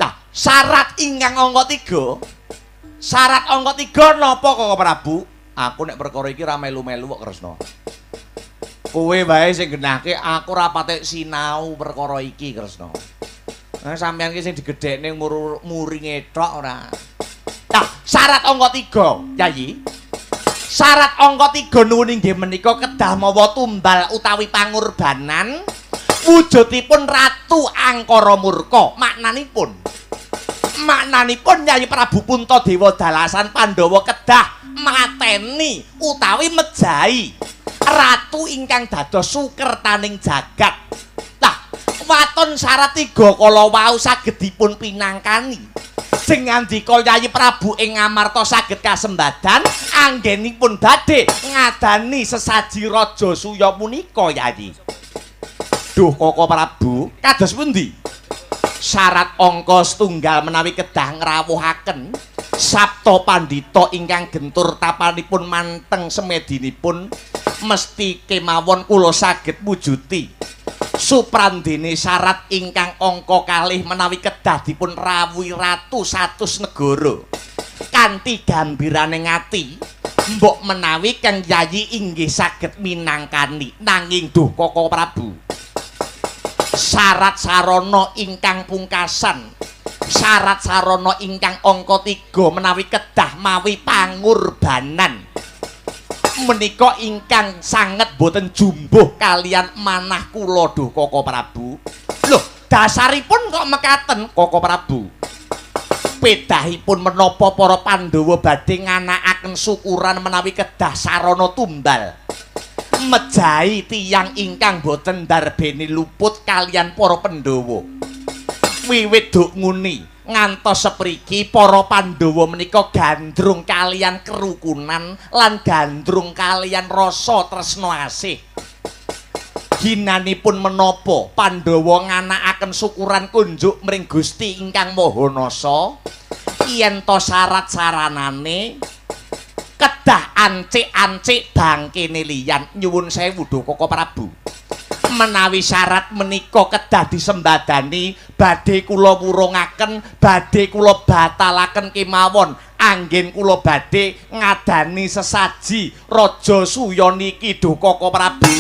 S1: Nah, syarat ingkang angka 3. Syarat angka 3 napa Koko Prabu? Aku nek perkara iki ra melu-melu kok Kresna. Kowe wae sing genahke, aku ora patek sinau perkara iki Kresna. Nah, sampeyan ki sing digedhekne muringe tok ora. Nah, syarat angka 3, Yayi. Syarat angka 3 nuwun inggih menika kedah mawa tumbal utawi pangorbanan wujudipun Ratu Angkara Murka. Maknanipun Yayi Prabu Puntadewa dalasan Pandhawa kedah mateni utawi mejahi ratu ingkang dados sukertaning jagat. Waton syarat 3 kala wau saged dipun pinangkani. Sing ngandika Yayi Prabu ing Amarta saged kasembadan anggenipun badhe ngadani sesaji Raja Suya punika Yayi. Duh Koko Prabu, kados pundi? Syarat angka setunggal menawi kedah ngrawuhaken Sabta Pandhita ingkang gentur tapanipun manteng semedinipun mesti kemawon kula saged mujuti. Suprandene syarat ingkang angka kalih menawi kedah dipun rawuhi ratu satus negara kanthi gambirane ngati mbok menawi Kang Yayi inggih saged minangkani. Nanging duh Koko Prabu, syarat sarana ingkang pungkasan, syarat sarana ingkang angka 3 menawi kedah mawi pangorbanan menika ingkang sanget boten jumbuh kalian manah kula duh Koko Prabu. Loh, dasaripun kok mekaten Koko Prabu? Pedahipun menapa para Pandhawa badhe nganakaken syukuran menawi kedah sarana tumbal mejahi tiyang ingkang boten darbeni luput kalian para Pandhawa. Wiwit duk nguni ngantos sepriki para Pandhawa menika gandrung kalian kerukunan lan gandrung kalian rasa tresna asih. Ginanipun menapa Pandhawa nganakaken syukuran kunjuk mring Gusti ingkang Maha Nasa yen to syarat saranane kedah ancik-ancik bangkene liyan. Nyuwun sewu duh Koko Prabu, menawi syarat menika kedah disembadani badhe kula wurungaken, badhe kula batalaken kemawon anggen kula badhe ngadani sesaji Raja Suya niki duh Koko Prabu.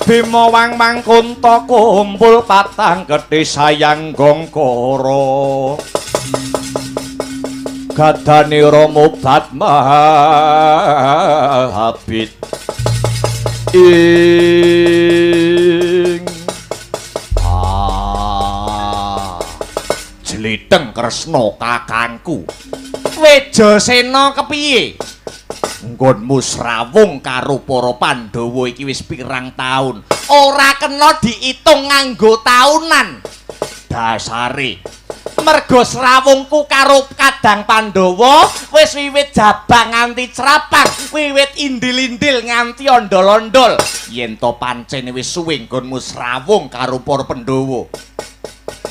S3: Bima wang mangkunta kumpul patang gedhe sayang gongkara gadanira mobat mahabit ing
S1: Jliteng Kresna kakangku. Wejasena kepiye? Nggonmu srawung karo para Pandhawa iki wis pirang taun, ora kena diitung nganggo taunan. Dasare merga srawungku karo kadang Pandhawa wis wiwit jabang nganti crapang, wiwit indil-indil nganti ondol-ondol. Yen to pancene wis suwe nggonmu srawung karo para Pandhawa,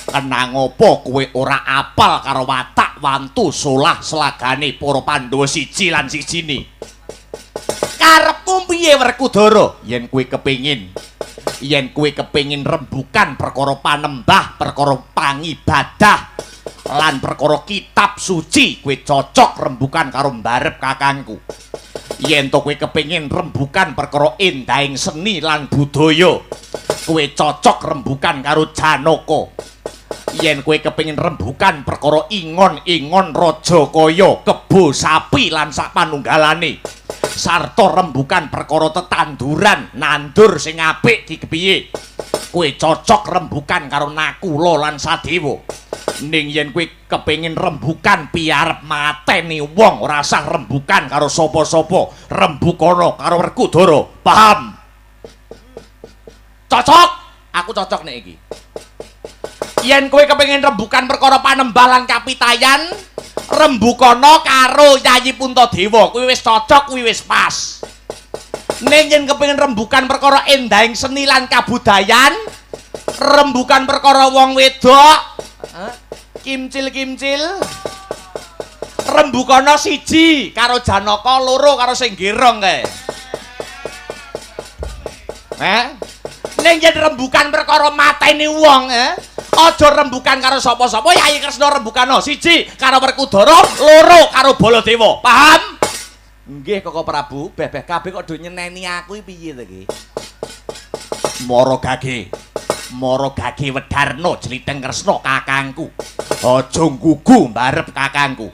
S1: kenang apa kowe ora apal karo watak wantu solah selagane para Pandhawa siji lan sijine? Karepmu piye Werkudara? Yen kowe kepengin rembukan perkara panembah, perkara pangibadah lan perkara kitab suci, kowe cocok rembukan karo mbarep kakangku. Yen to kowe kepengin rembukan perkara endahing seni lan budaya, kowe cocok rembukan karo Janaka. Yen kowe kepengin rembukan perkara ingon-ingon raja kaya, kebo sapi lan sak panunggalane, sarta rembukan perkara tetanduran nandur sing apik ki kepiye, kowe cocok rembukan karo Nakula lan Sadewa. Ning yen kowe kepengin rembukan piarep mateni wong, ora usah rembukan karo sapa-sapa, rembukana karo Werkudara. Paham? Cocok? Aku cocok nek iki. Yen kowe kepengin rembukan perkara panembah lan kapitayan, rembukana karo Yayi Puntadewa, kuwi wis cocok, kuwi wis pas. Ning yen kepengin rembukan perkara endahing seni lan kabudayan, rembukan perkara wong wedok, kimcil-kimcil, rembukana siji karo Janaka, loro karo sing gerong kae. Ning yen rembukan perkara mateni wong, aja rembukan karo sapa-sapa, Yayi Kresna rembukana siji karo Werkudara, loro karo Baladewa. Paham? Nggih Koko Prabu, bebeh kabeh kok do nyeneni aku iki piye to iki? Mara gage. Mara gage wedarna jliteng Kresna kakangku. Aja nggugu mbarep kakangku.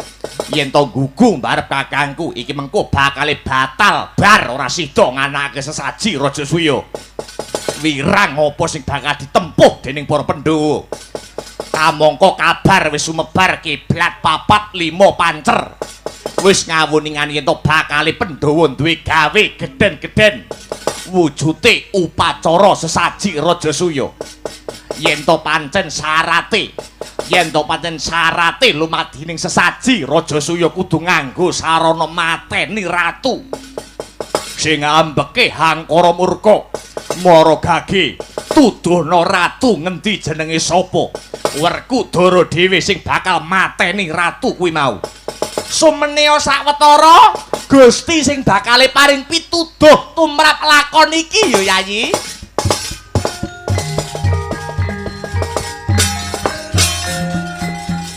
S1: Yen to nggugu mbarep kakangku, iki mengko bakale batal bar ora sida nganakake sesaji Rajasuya. Wirang apa sing bakal ditempuh dening para Pandhawa? Kamangka kabar wis sumebar kiblat 4 5 pancer. Wis ngawuningan yen to bakale Pandhawa duwe gawe gedhen-gedhen wujute upacara sesaji Rajasuya. Yen to pancen syarate, yen to pancen syarate lumadining sesaji Rajasuya kudu nganggo sarana mateni ratu sing ambeke hangkara murka. Mara gage tuduhna ratu ngendi jenenge sapa? Werkudara dhewe sing bakal mateni ratu kuwi mau. Sumenea sawetara Gusti sing bakale paring pituduh tumrap lakon iki ya Yayi.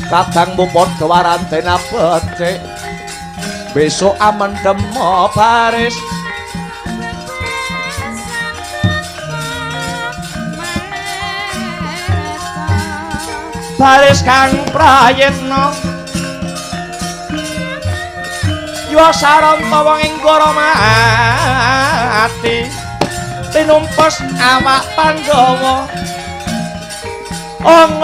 S2: Kadangmu padha warantena becik, besok amendemo baris. Baris kang prayitna yuwa saranta wong ing goro mati, tinumpes awak Pandhawa. Ong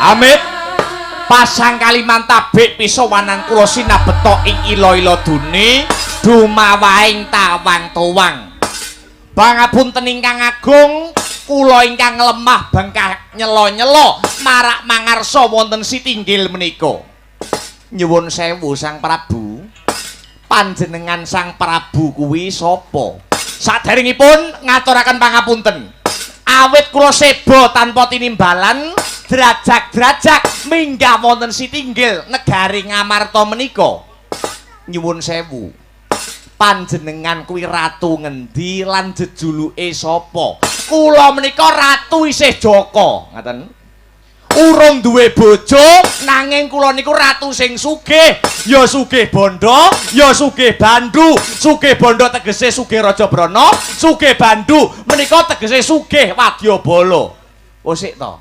S1: Amit pasang kaliman tabik pisowanan kula sinabeta ing ila-ila dune dumawaing tawang-towang. Pangapunten ingkang agung, kula ingkang lemah bengkah nyela-nyela marak mangarsa wonten sitinggil menika. Nyuwun sewu Sang Prabu. Panjenengan Sang Prabu kuwi sapa? Saderengipun ngaturaken pangapunten. Awit kula seba tanpa tinimbalan, drajak-drajak minggah wonten sitinggil negari Ngamarta menika. Nyuwun sewu. Panjenengan kuwi ratu ngendi lan jejuluke sapa? Kula menika ratu isih Jaka, ngaten. Urung duwe bojo, nanging kula niku ratu sing sugih. Ya sugih bondo, ya sugih bandu. Sugih bondo tegese sugih Raja Brana, sugih bandu menika tegese sugih wadyabala. Oh sik to.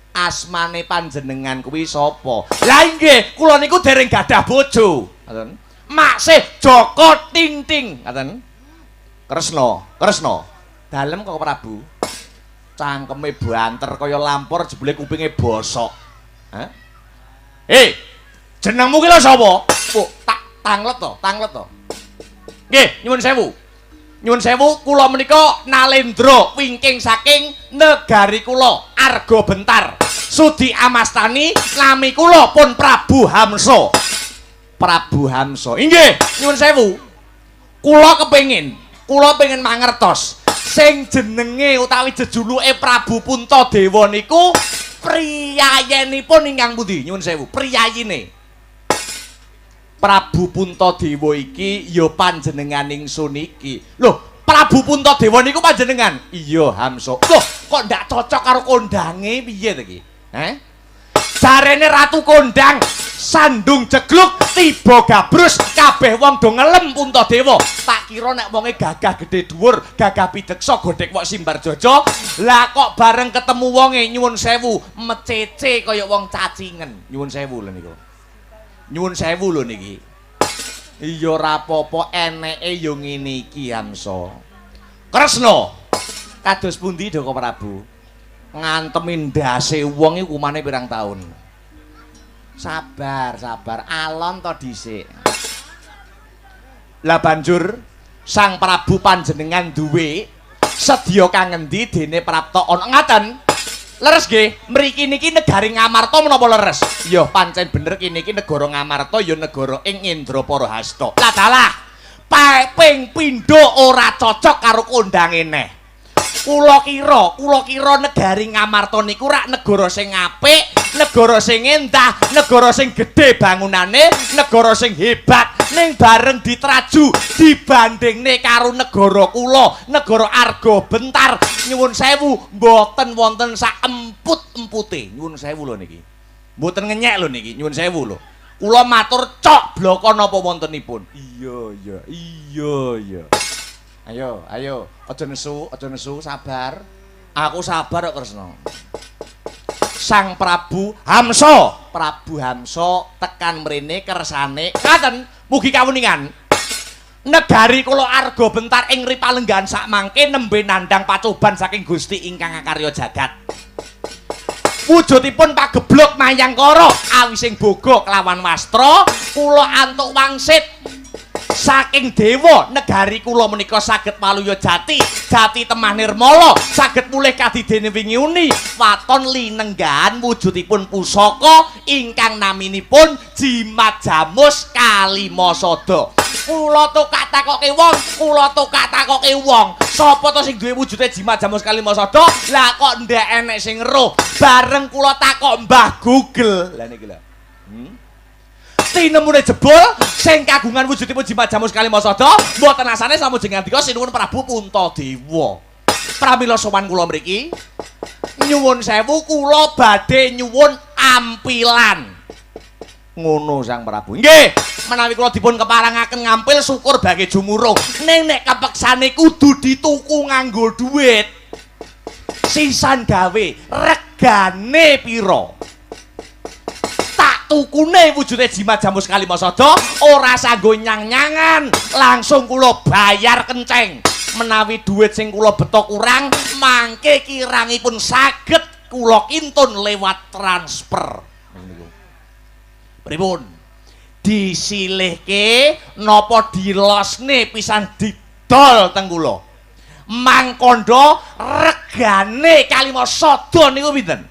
S1: Asmane panjenengan kuwi sapa? Lah inggih, kula niku dereng gadah bojo. Ngaten. Maksih Jaka Ting Ting, ngaten. Kresna, Kresna. Dalem kok Prabu. Cangkeme banter kaya lampor jebule kupinge bosok. Hah? Eh, jenengmu ki lho sapa? Oh, tak tanglet to, tanglet to. Nggih, nyuwun sewu. Nyuwun sewu, kula menika Nalendra wingking saking negari kula, Arga Bentar. Sudi amastani nami kula pun Prabu Hamsa. Prabu Hamsa. Inggih, nyuwun sewu. Kula kepengin, kula pengen mangertos sing jenenge utawi jejuluke Prabu Puntadewa niku priyayenipun ingkang pundi? Nyuwun sewu, priyayine. Prabu Puntadewa iki ya panjenengan ingsun iki. Lho, Prabu Puntadewa niku panjenengan? Iya, Hamsa. Loh, kok ndak cocok karo kondange piye to iki? Heh? Jarene ratu kondang sandung jegluk tiba gabrus kabeh wong do ngelem Puntadewa. Tak kira nek wonge gagah gedhe dhuwur, gagah pideksa godhek wok simbar jaja. Lah kok bareng ketemu wonge nyuwun sewu mecece kaya wong cacingen. Nyuwun sewu lho niku. Nyuwun sewu lho niki. Iya ora apa-apa eneke ya ngene iki Hamsa. Kresna. Kados pundi Daka Prabu? Ngantemi ndase wong iku hukumane pirang taun? Sabar, sabar, alon to dhisik. Lah banjur Sang Prabu panjenengan duwe sedya kang ngendi dene prapta ana ngaten. Leres nggih, mriki niki negari Ngamarta menapa leres? Ya pancen bener kene iki negara Ngamarta ya negara ing Indrapara Hasta. Lah dalah, ping pindho ora cocok karo kondange neh. Kula kira negari Ngamarta niku rak negara sing apik, negara sing endah, negara sing gedhe bangunane, negara sing hebat. Ning bareng diteraju dibandingne karo negara kula, negara Arga Bentar, nyuwun sewu mboten wonten sak emput-empute. Nyuwun sewu lho niki. Mboten ngenyek lho niki, nyuwun sewu lho. Kula matur cok bloko napa wontenipun. Iya, iya, iya, iya. Ayo, ayo, aja nesu, sabar. Aku sabar kok Kresna. Sang Prabu Hamsa, Prabu Hamsa tekan mrene kersane ngaten, mugi kawuningan. Negari kula Arga Bentar ing Ripalenggahan sakmangke nembe nandhang pacoban saking Gusti ingkang akarya jagat. Wujudipun pagebluk mayangkara awising boga kelawan wastra, kula antuk wangsit saking dewa negari kula menika saged waluya jati, jati temah nirmala, saged mulih kadidene wingi uni waton linenggahan wujudipun pusaka ingkang naminipun Jimat Jamus Kalimasada. Kula tokak takoke wong, kula tokak takoke wong, sapa to sing duwe wujude Jimat Jamus Kalimasada? Lah kok ndek enek sing eruh. Bareng kula takok Mbah Google. Lah niki lho. Tinemune jebul sing kagungan wujudipun Jimat Jamus Kalimasada mboten asane samujeng ngandika sinuwun Prabu Puntadewa. Pramila sowan kula mriki nyuwun sewu kula badhe nyuwun ampilan. Ngono Sang Prabu. Nggih, menawi kula dipun keparengaken ngampil syukur bagi jumurung. Ning nek kepeksane kudu dituku nganggo dhuwit. Sisan gawe regane pira? Tak tukune wujude Jimat Jamus Kalimasada ora sanggo nyang-nyangan, langsung kula bayar kenceng. Menawi dhuwit sing kula beto kurang, mangke kirangipun saged Kula kintun lewat transfer. Niku. Pripun? Disilihke napa dilosne pisan didol teng kula? Mangkandha regane Kalimasada niku pinten?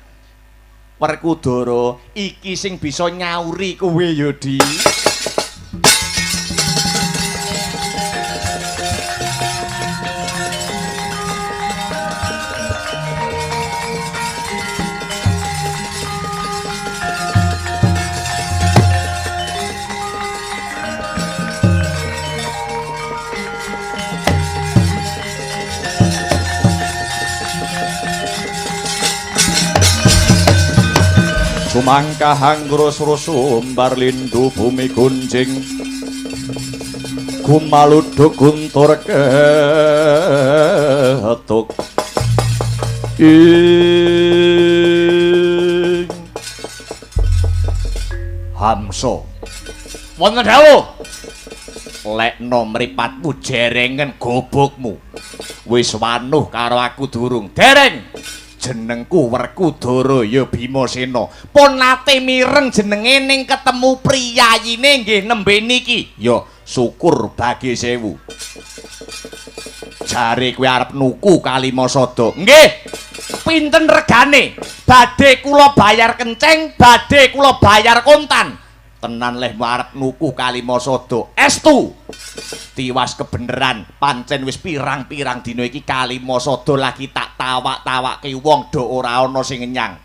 S1: Werkudara, iki sing bisa nyauri kowe ya, Di.
S2: Sumangkah anggrus-rusumbar lindu bumi gunjing gumaluduk guntur ketuk ing
S1: Hamsa. Wonten dawuh. Lekno mripatmu jerengen gobokmu. Wis wanuh karo aku durung. Dereng. Jenengku Werkudara ya Bimasena. Pun nate mireng jenenge ning ketemu priyayine nggih nembe niki. Ya syukur bagi sewu. Jare kowe arep nuku Kalimasada. Nggih. Pinten regane? Badhe kula bayar kenceng, badhe kula bayar kontan. Tenan leh arep nuku Kalimasada. Estu. Tiwas kebeneran, pancen wis pirang-pirang dina iki Kalimasada lagi tak tawak-tawakke wong do ora ana sing ngenyang.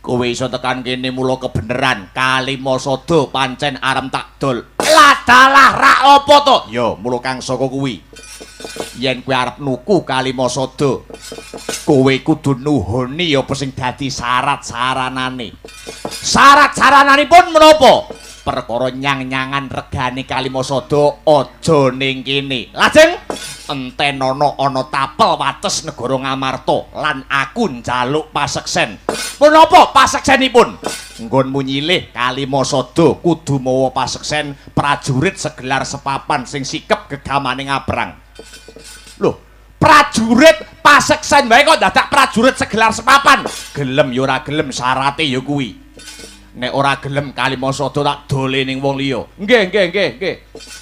S1: Kowe iso tekan kene mula kebeneran Kalimasada pancen arep tak dol. Ladalah rak apa to? Ya mula kang saka kuwi. Yen kowe arep nuku Kalimasada, kowe kudu nuhoni apa sing dadi syarat-saranane. Syarat-sarananipun menapa? Perkara nyang-nyangan regane Kalimasada aja ning kene. Lajeng entenono ana tapel wates negara Ngamarta lan aku njaluk paseksen. Menapa paseksenipun? Nggonmu nyilih Kalimasada kudu mawa paseksen prajurit segelar sepapan sing sikep gegamane ngabrang. Loh, prajurit paseksen wae kok dadak prajurit segelar sepapan? Gelem ya ora gelem syarate ya kuwi. Nek ora gelem Kalimasada tak dole ning wong liya. Nggih, nggih, nggih, nggih.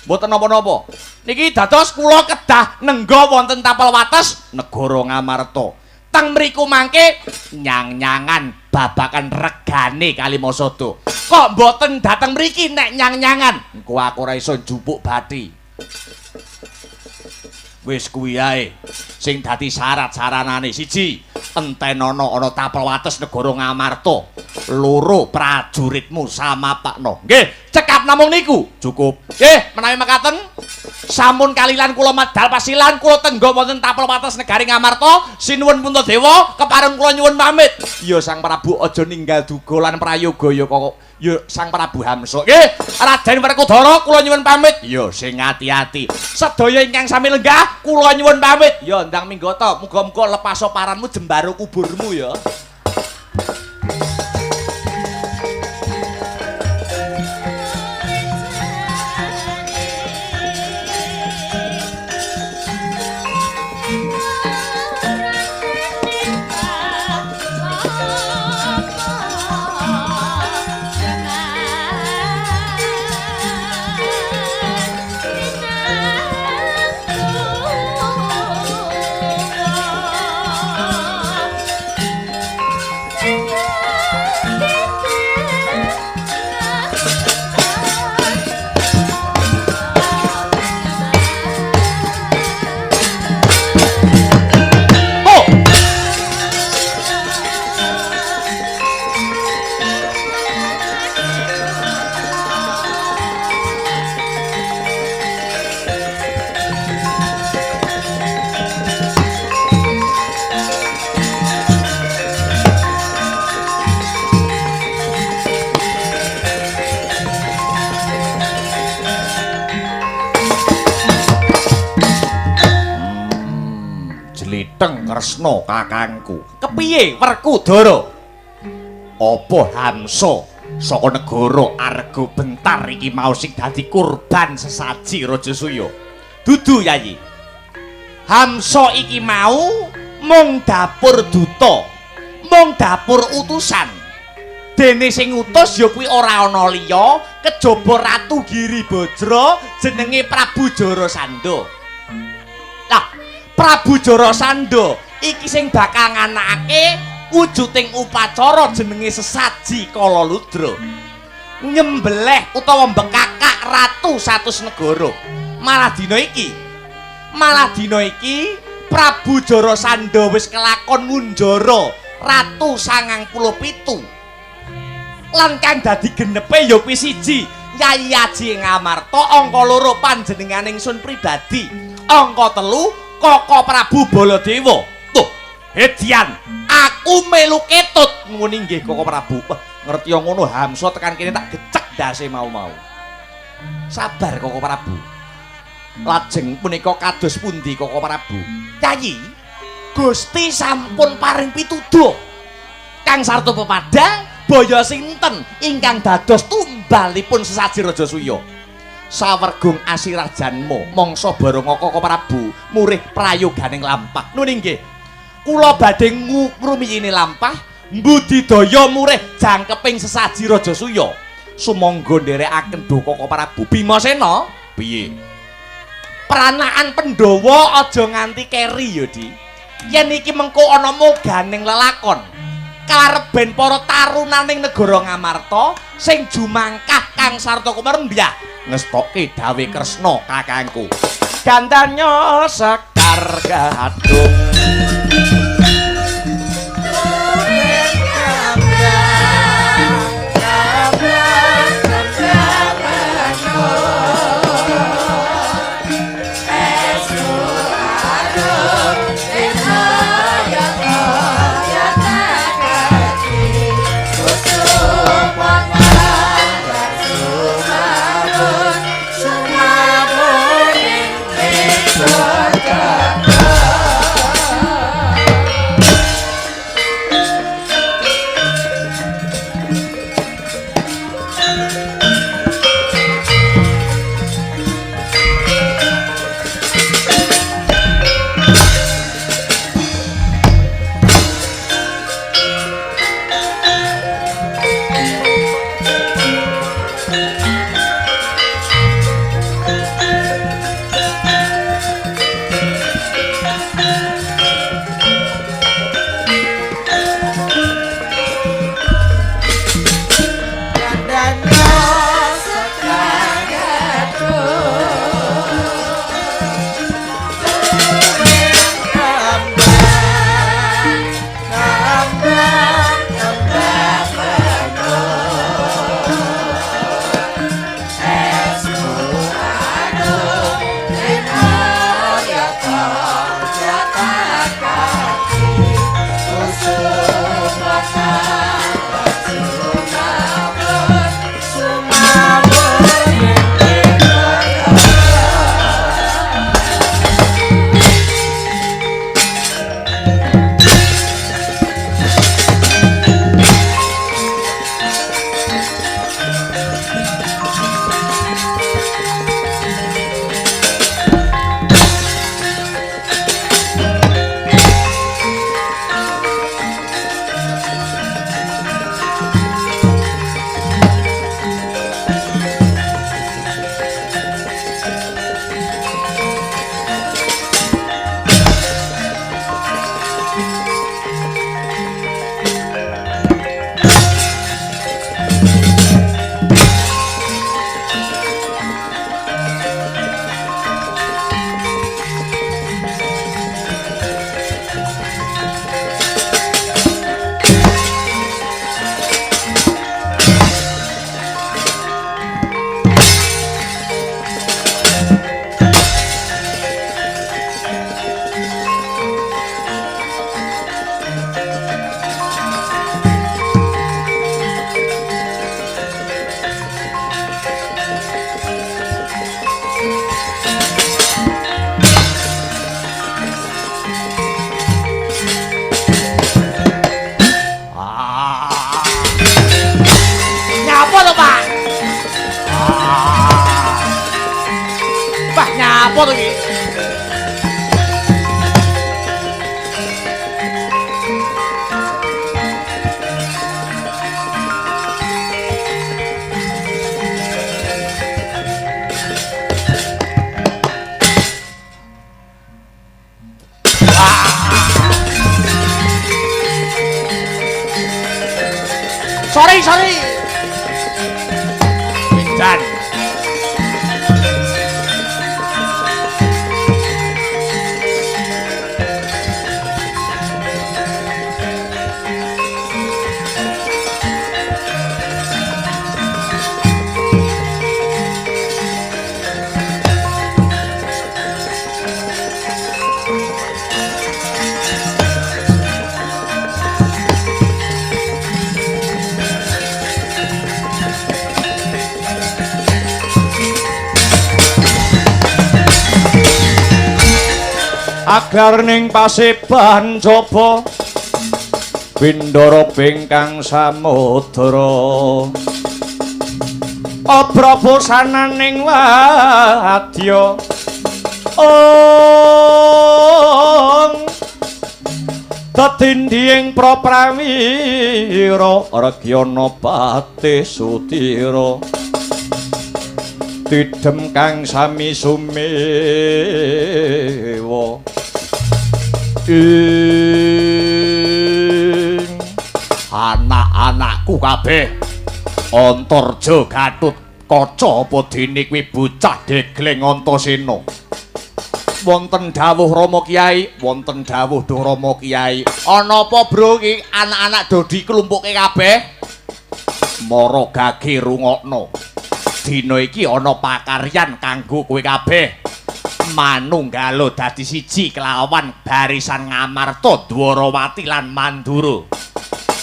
S1: Mboten napa-napa. Niki dados kula kedah nengga wonten tapel wates negara Ngamarta. Teng mriku mangke nyang-nyangan babakan regane Kalimasada. Kok mboten dateng mriki nek nyang-nyangan? Engko aku ora iso njupuk bathi. Wis kuwi ae sing dadi syarat-saranane. Siji, entenono ana tapel wates negara Ngamarta. Loro, prajuritmu samapakno. Nggih, cekap namung niku. Cukup. Nggih, menawi mekaten sampun kalilan kula medal pasilan kula tengga wonten tapel wates negari Ngamarta. Sinuwun Puntadewa, kepareng kula nyuwun pamit. Ya Sang Prabu aja ninggal duga lan prayoga ya kok. Ya Sang Prabu Hamsa. Nggih, Raden Werkudara kula nyuwun pamit. Ya sing ati-ati. Sedaya ingkang sami lenggah kula nyuwun pamit. Ya ndang minggata, muga-muga lepaso paranmu jembaro kuburmu ya. Jlitheng Kresna kakangku. Kepiye Werkudara? Apa Hamsa saka negara Arga Bentar iki mau sing dadi kurban sesaji Rajasuya? Dudu Yayi. Hamsa iki mau Mung dapur duta, mung dapur utusan. Dene sing ngutus ya kuwi ora ana liya kejaba Ratu Giribajra jenenge Prabu Jarasandha. Lah, Prabu Jarasandha iki sing bakal nganakake wujuding upacara jenenge sesaji Kalaludra. Nyembelih utawa mbekakak ratu 100 negara. Malah dina iki Prabu Jarasandha wis kelakon ngunjara ratu 97. Lan kang dadi genepe ya kuwi siji Yai Aji Ngamarta, angka loro panjenengane ingsun pribadi, angka telu Koko Prabu Baladewa. Tuh, hedian aku melu ketut ngene nggih Koko Prabu. Wah, ngerti ngono Hamsa tekan kene tak gecek ndase mau-mau. Sabar Koko Prabu. Lajeng punika kados pundi Koko Prabu? Yayi, Gusti sampun paring pituduh. Kang sarta pepadang baya sinten ingkang dados tumbalipun sesaji Rajasuya. Sawergung asirah janma mangsa baranga Koko Prabu murih prayoganing lampah. Nun inggih. Kula badhe ngrumiyini lampah mbudidaya murih jangkeping sesaji Rajasuya. Sumangga nderekaken duh Koko Prabu. Bimasena, piye? Pranaan Pandhawa aja nganti keri ya, Di. Yen iki mengko ana moganing lelakon. Kareben para tarunaning negara Ngamarta sing jumangkah Kang Sarta Kumarembah ngestokke dawe Kresna kakangku. Gandanya sekar gadung. Wah, nyapa to iki? Sorry, sorry. Jan.
S2: Agar ning paseban jaba Bindara bingkang samudra Abrabosananing wadya Ong Tetindhing praprawira Regyana pati sutira Tidhem kang sami sumewa ing
S1: anak-anakku kabeh Antarja Gatut Kaca apa dene kuwi bocah degleng Antasena. Wonten dawuh Rama Kyai, wonten dawuh Duh Rama Kyai. Ana apa bro iki anak-anak do diklumpukke kabeh? Mara gage rungokno. Dina iki ana pakaryan kanggo kowe kabeh. Manunggala dadi siji kelawan barisan Ngamarta, Dwarawati lan Mandura.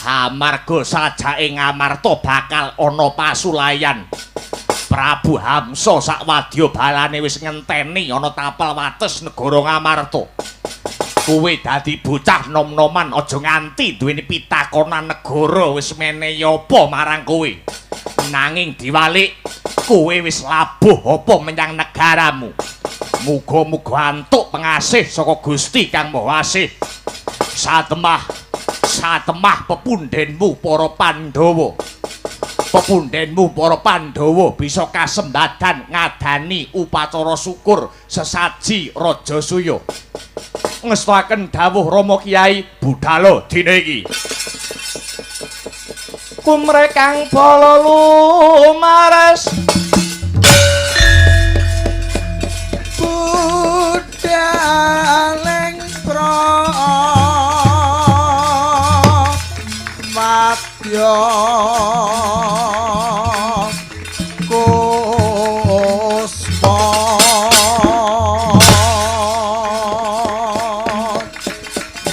S1: Amarga sajake Ngamarta bakal ana pasulayan. Prabu Hamsa sakwadya balane wis ngenteni ana tapel wates negara Ngamarta. Kowe dadi bocah nom-noman aja nganti duweni pitakonan negara wis menehi apa marang kowe. Nanging diwalik kowe wis labuh apa menyang negaramu. Muga-muga antuk pengasih saka Gusti Kang Maha Asih. Satemah, satemah pepundhenmu para Pandhawa. Pepundhenmu para Pandhawa bisa kasembadan ngadani upacara syukur sesaji Raja Suya. Ngestoaken dawuh Rama Kyai budhalo dina iki.
S2: Kumrekang bala lumares
S4: budaleng pramadya kusma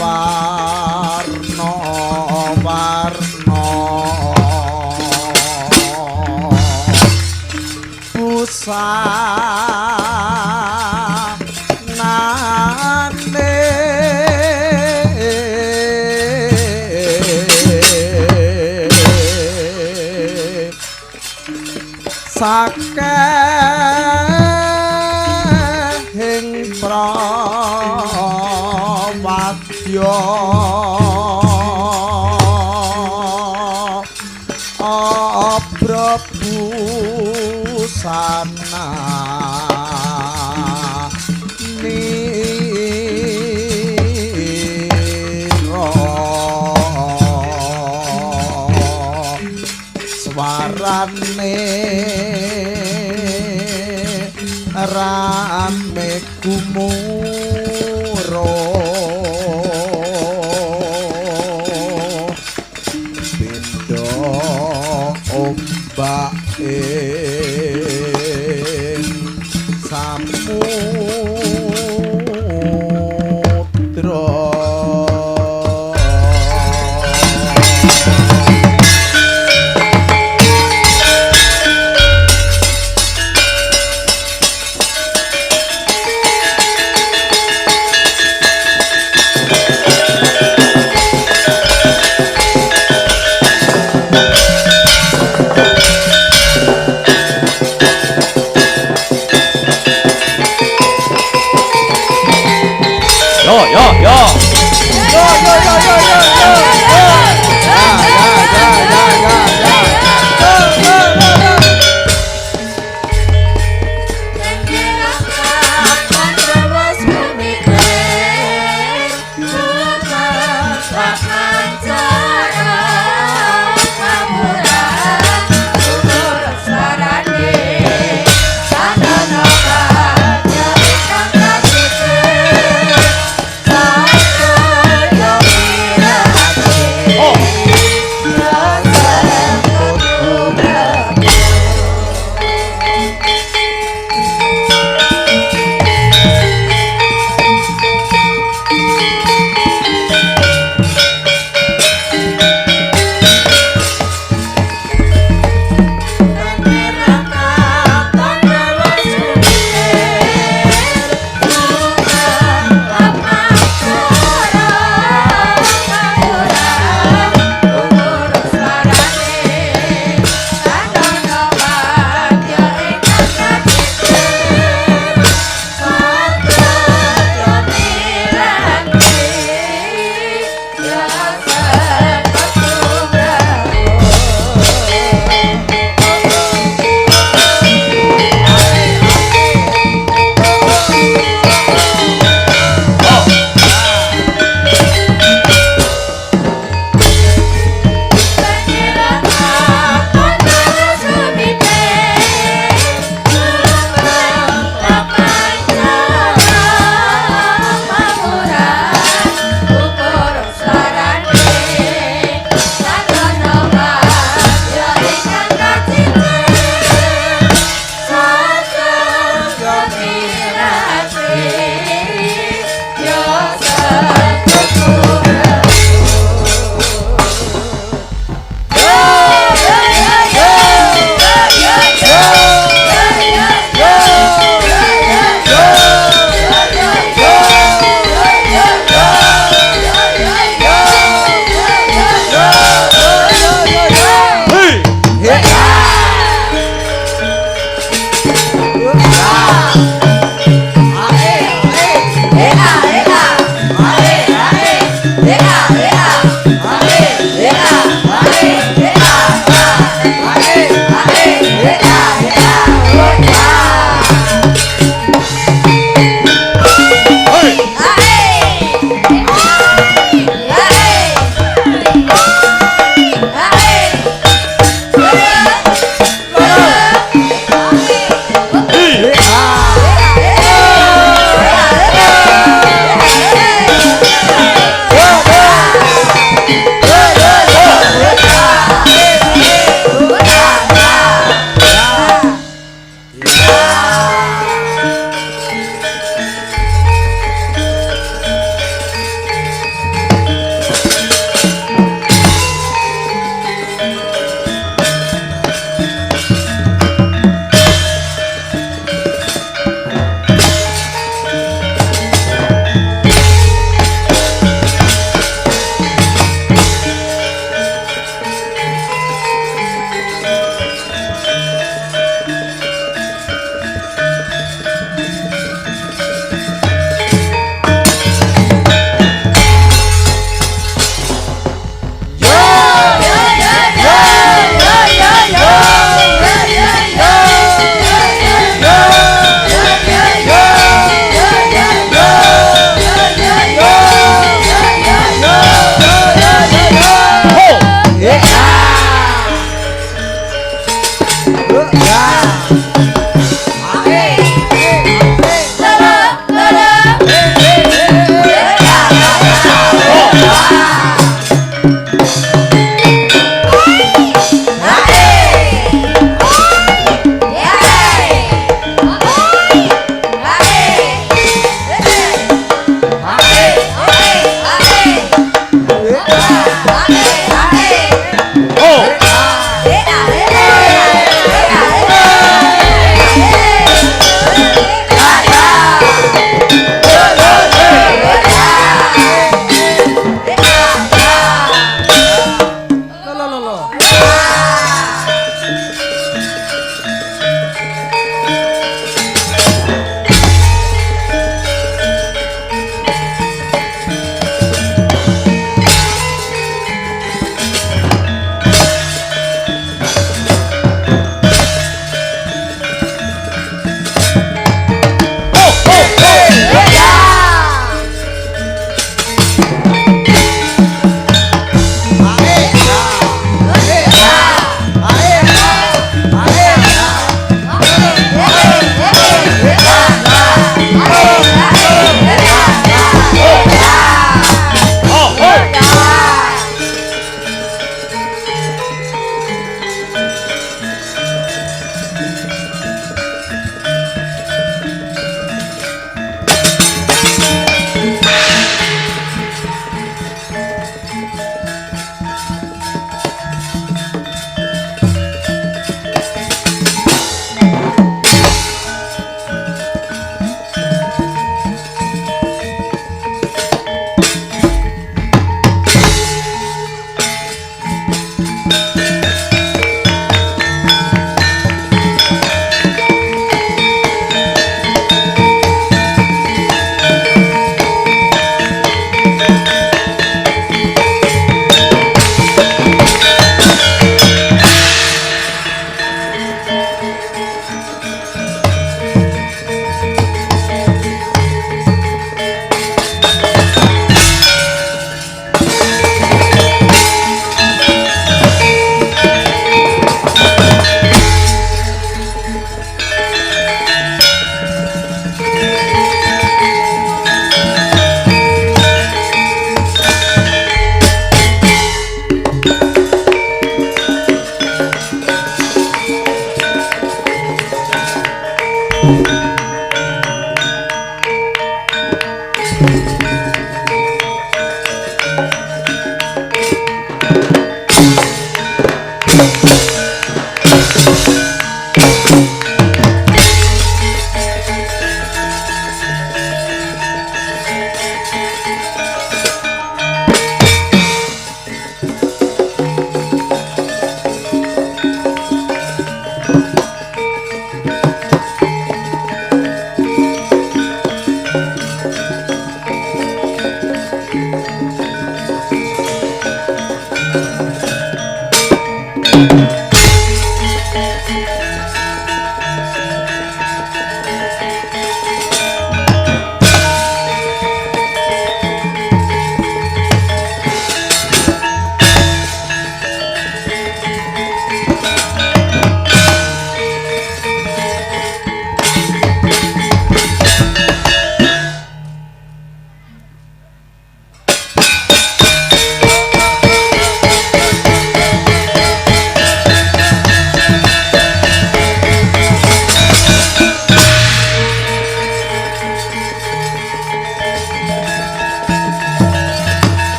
S4: warna warna busanane sakehing prawadya abrabusana nira swarane rame kumuro benda ombak ing samudra.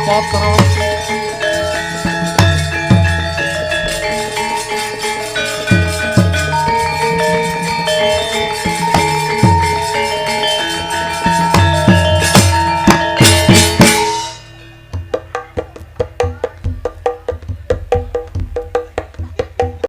S4: Patra.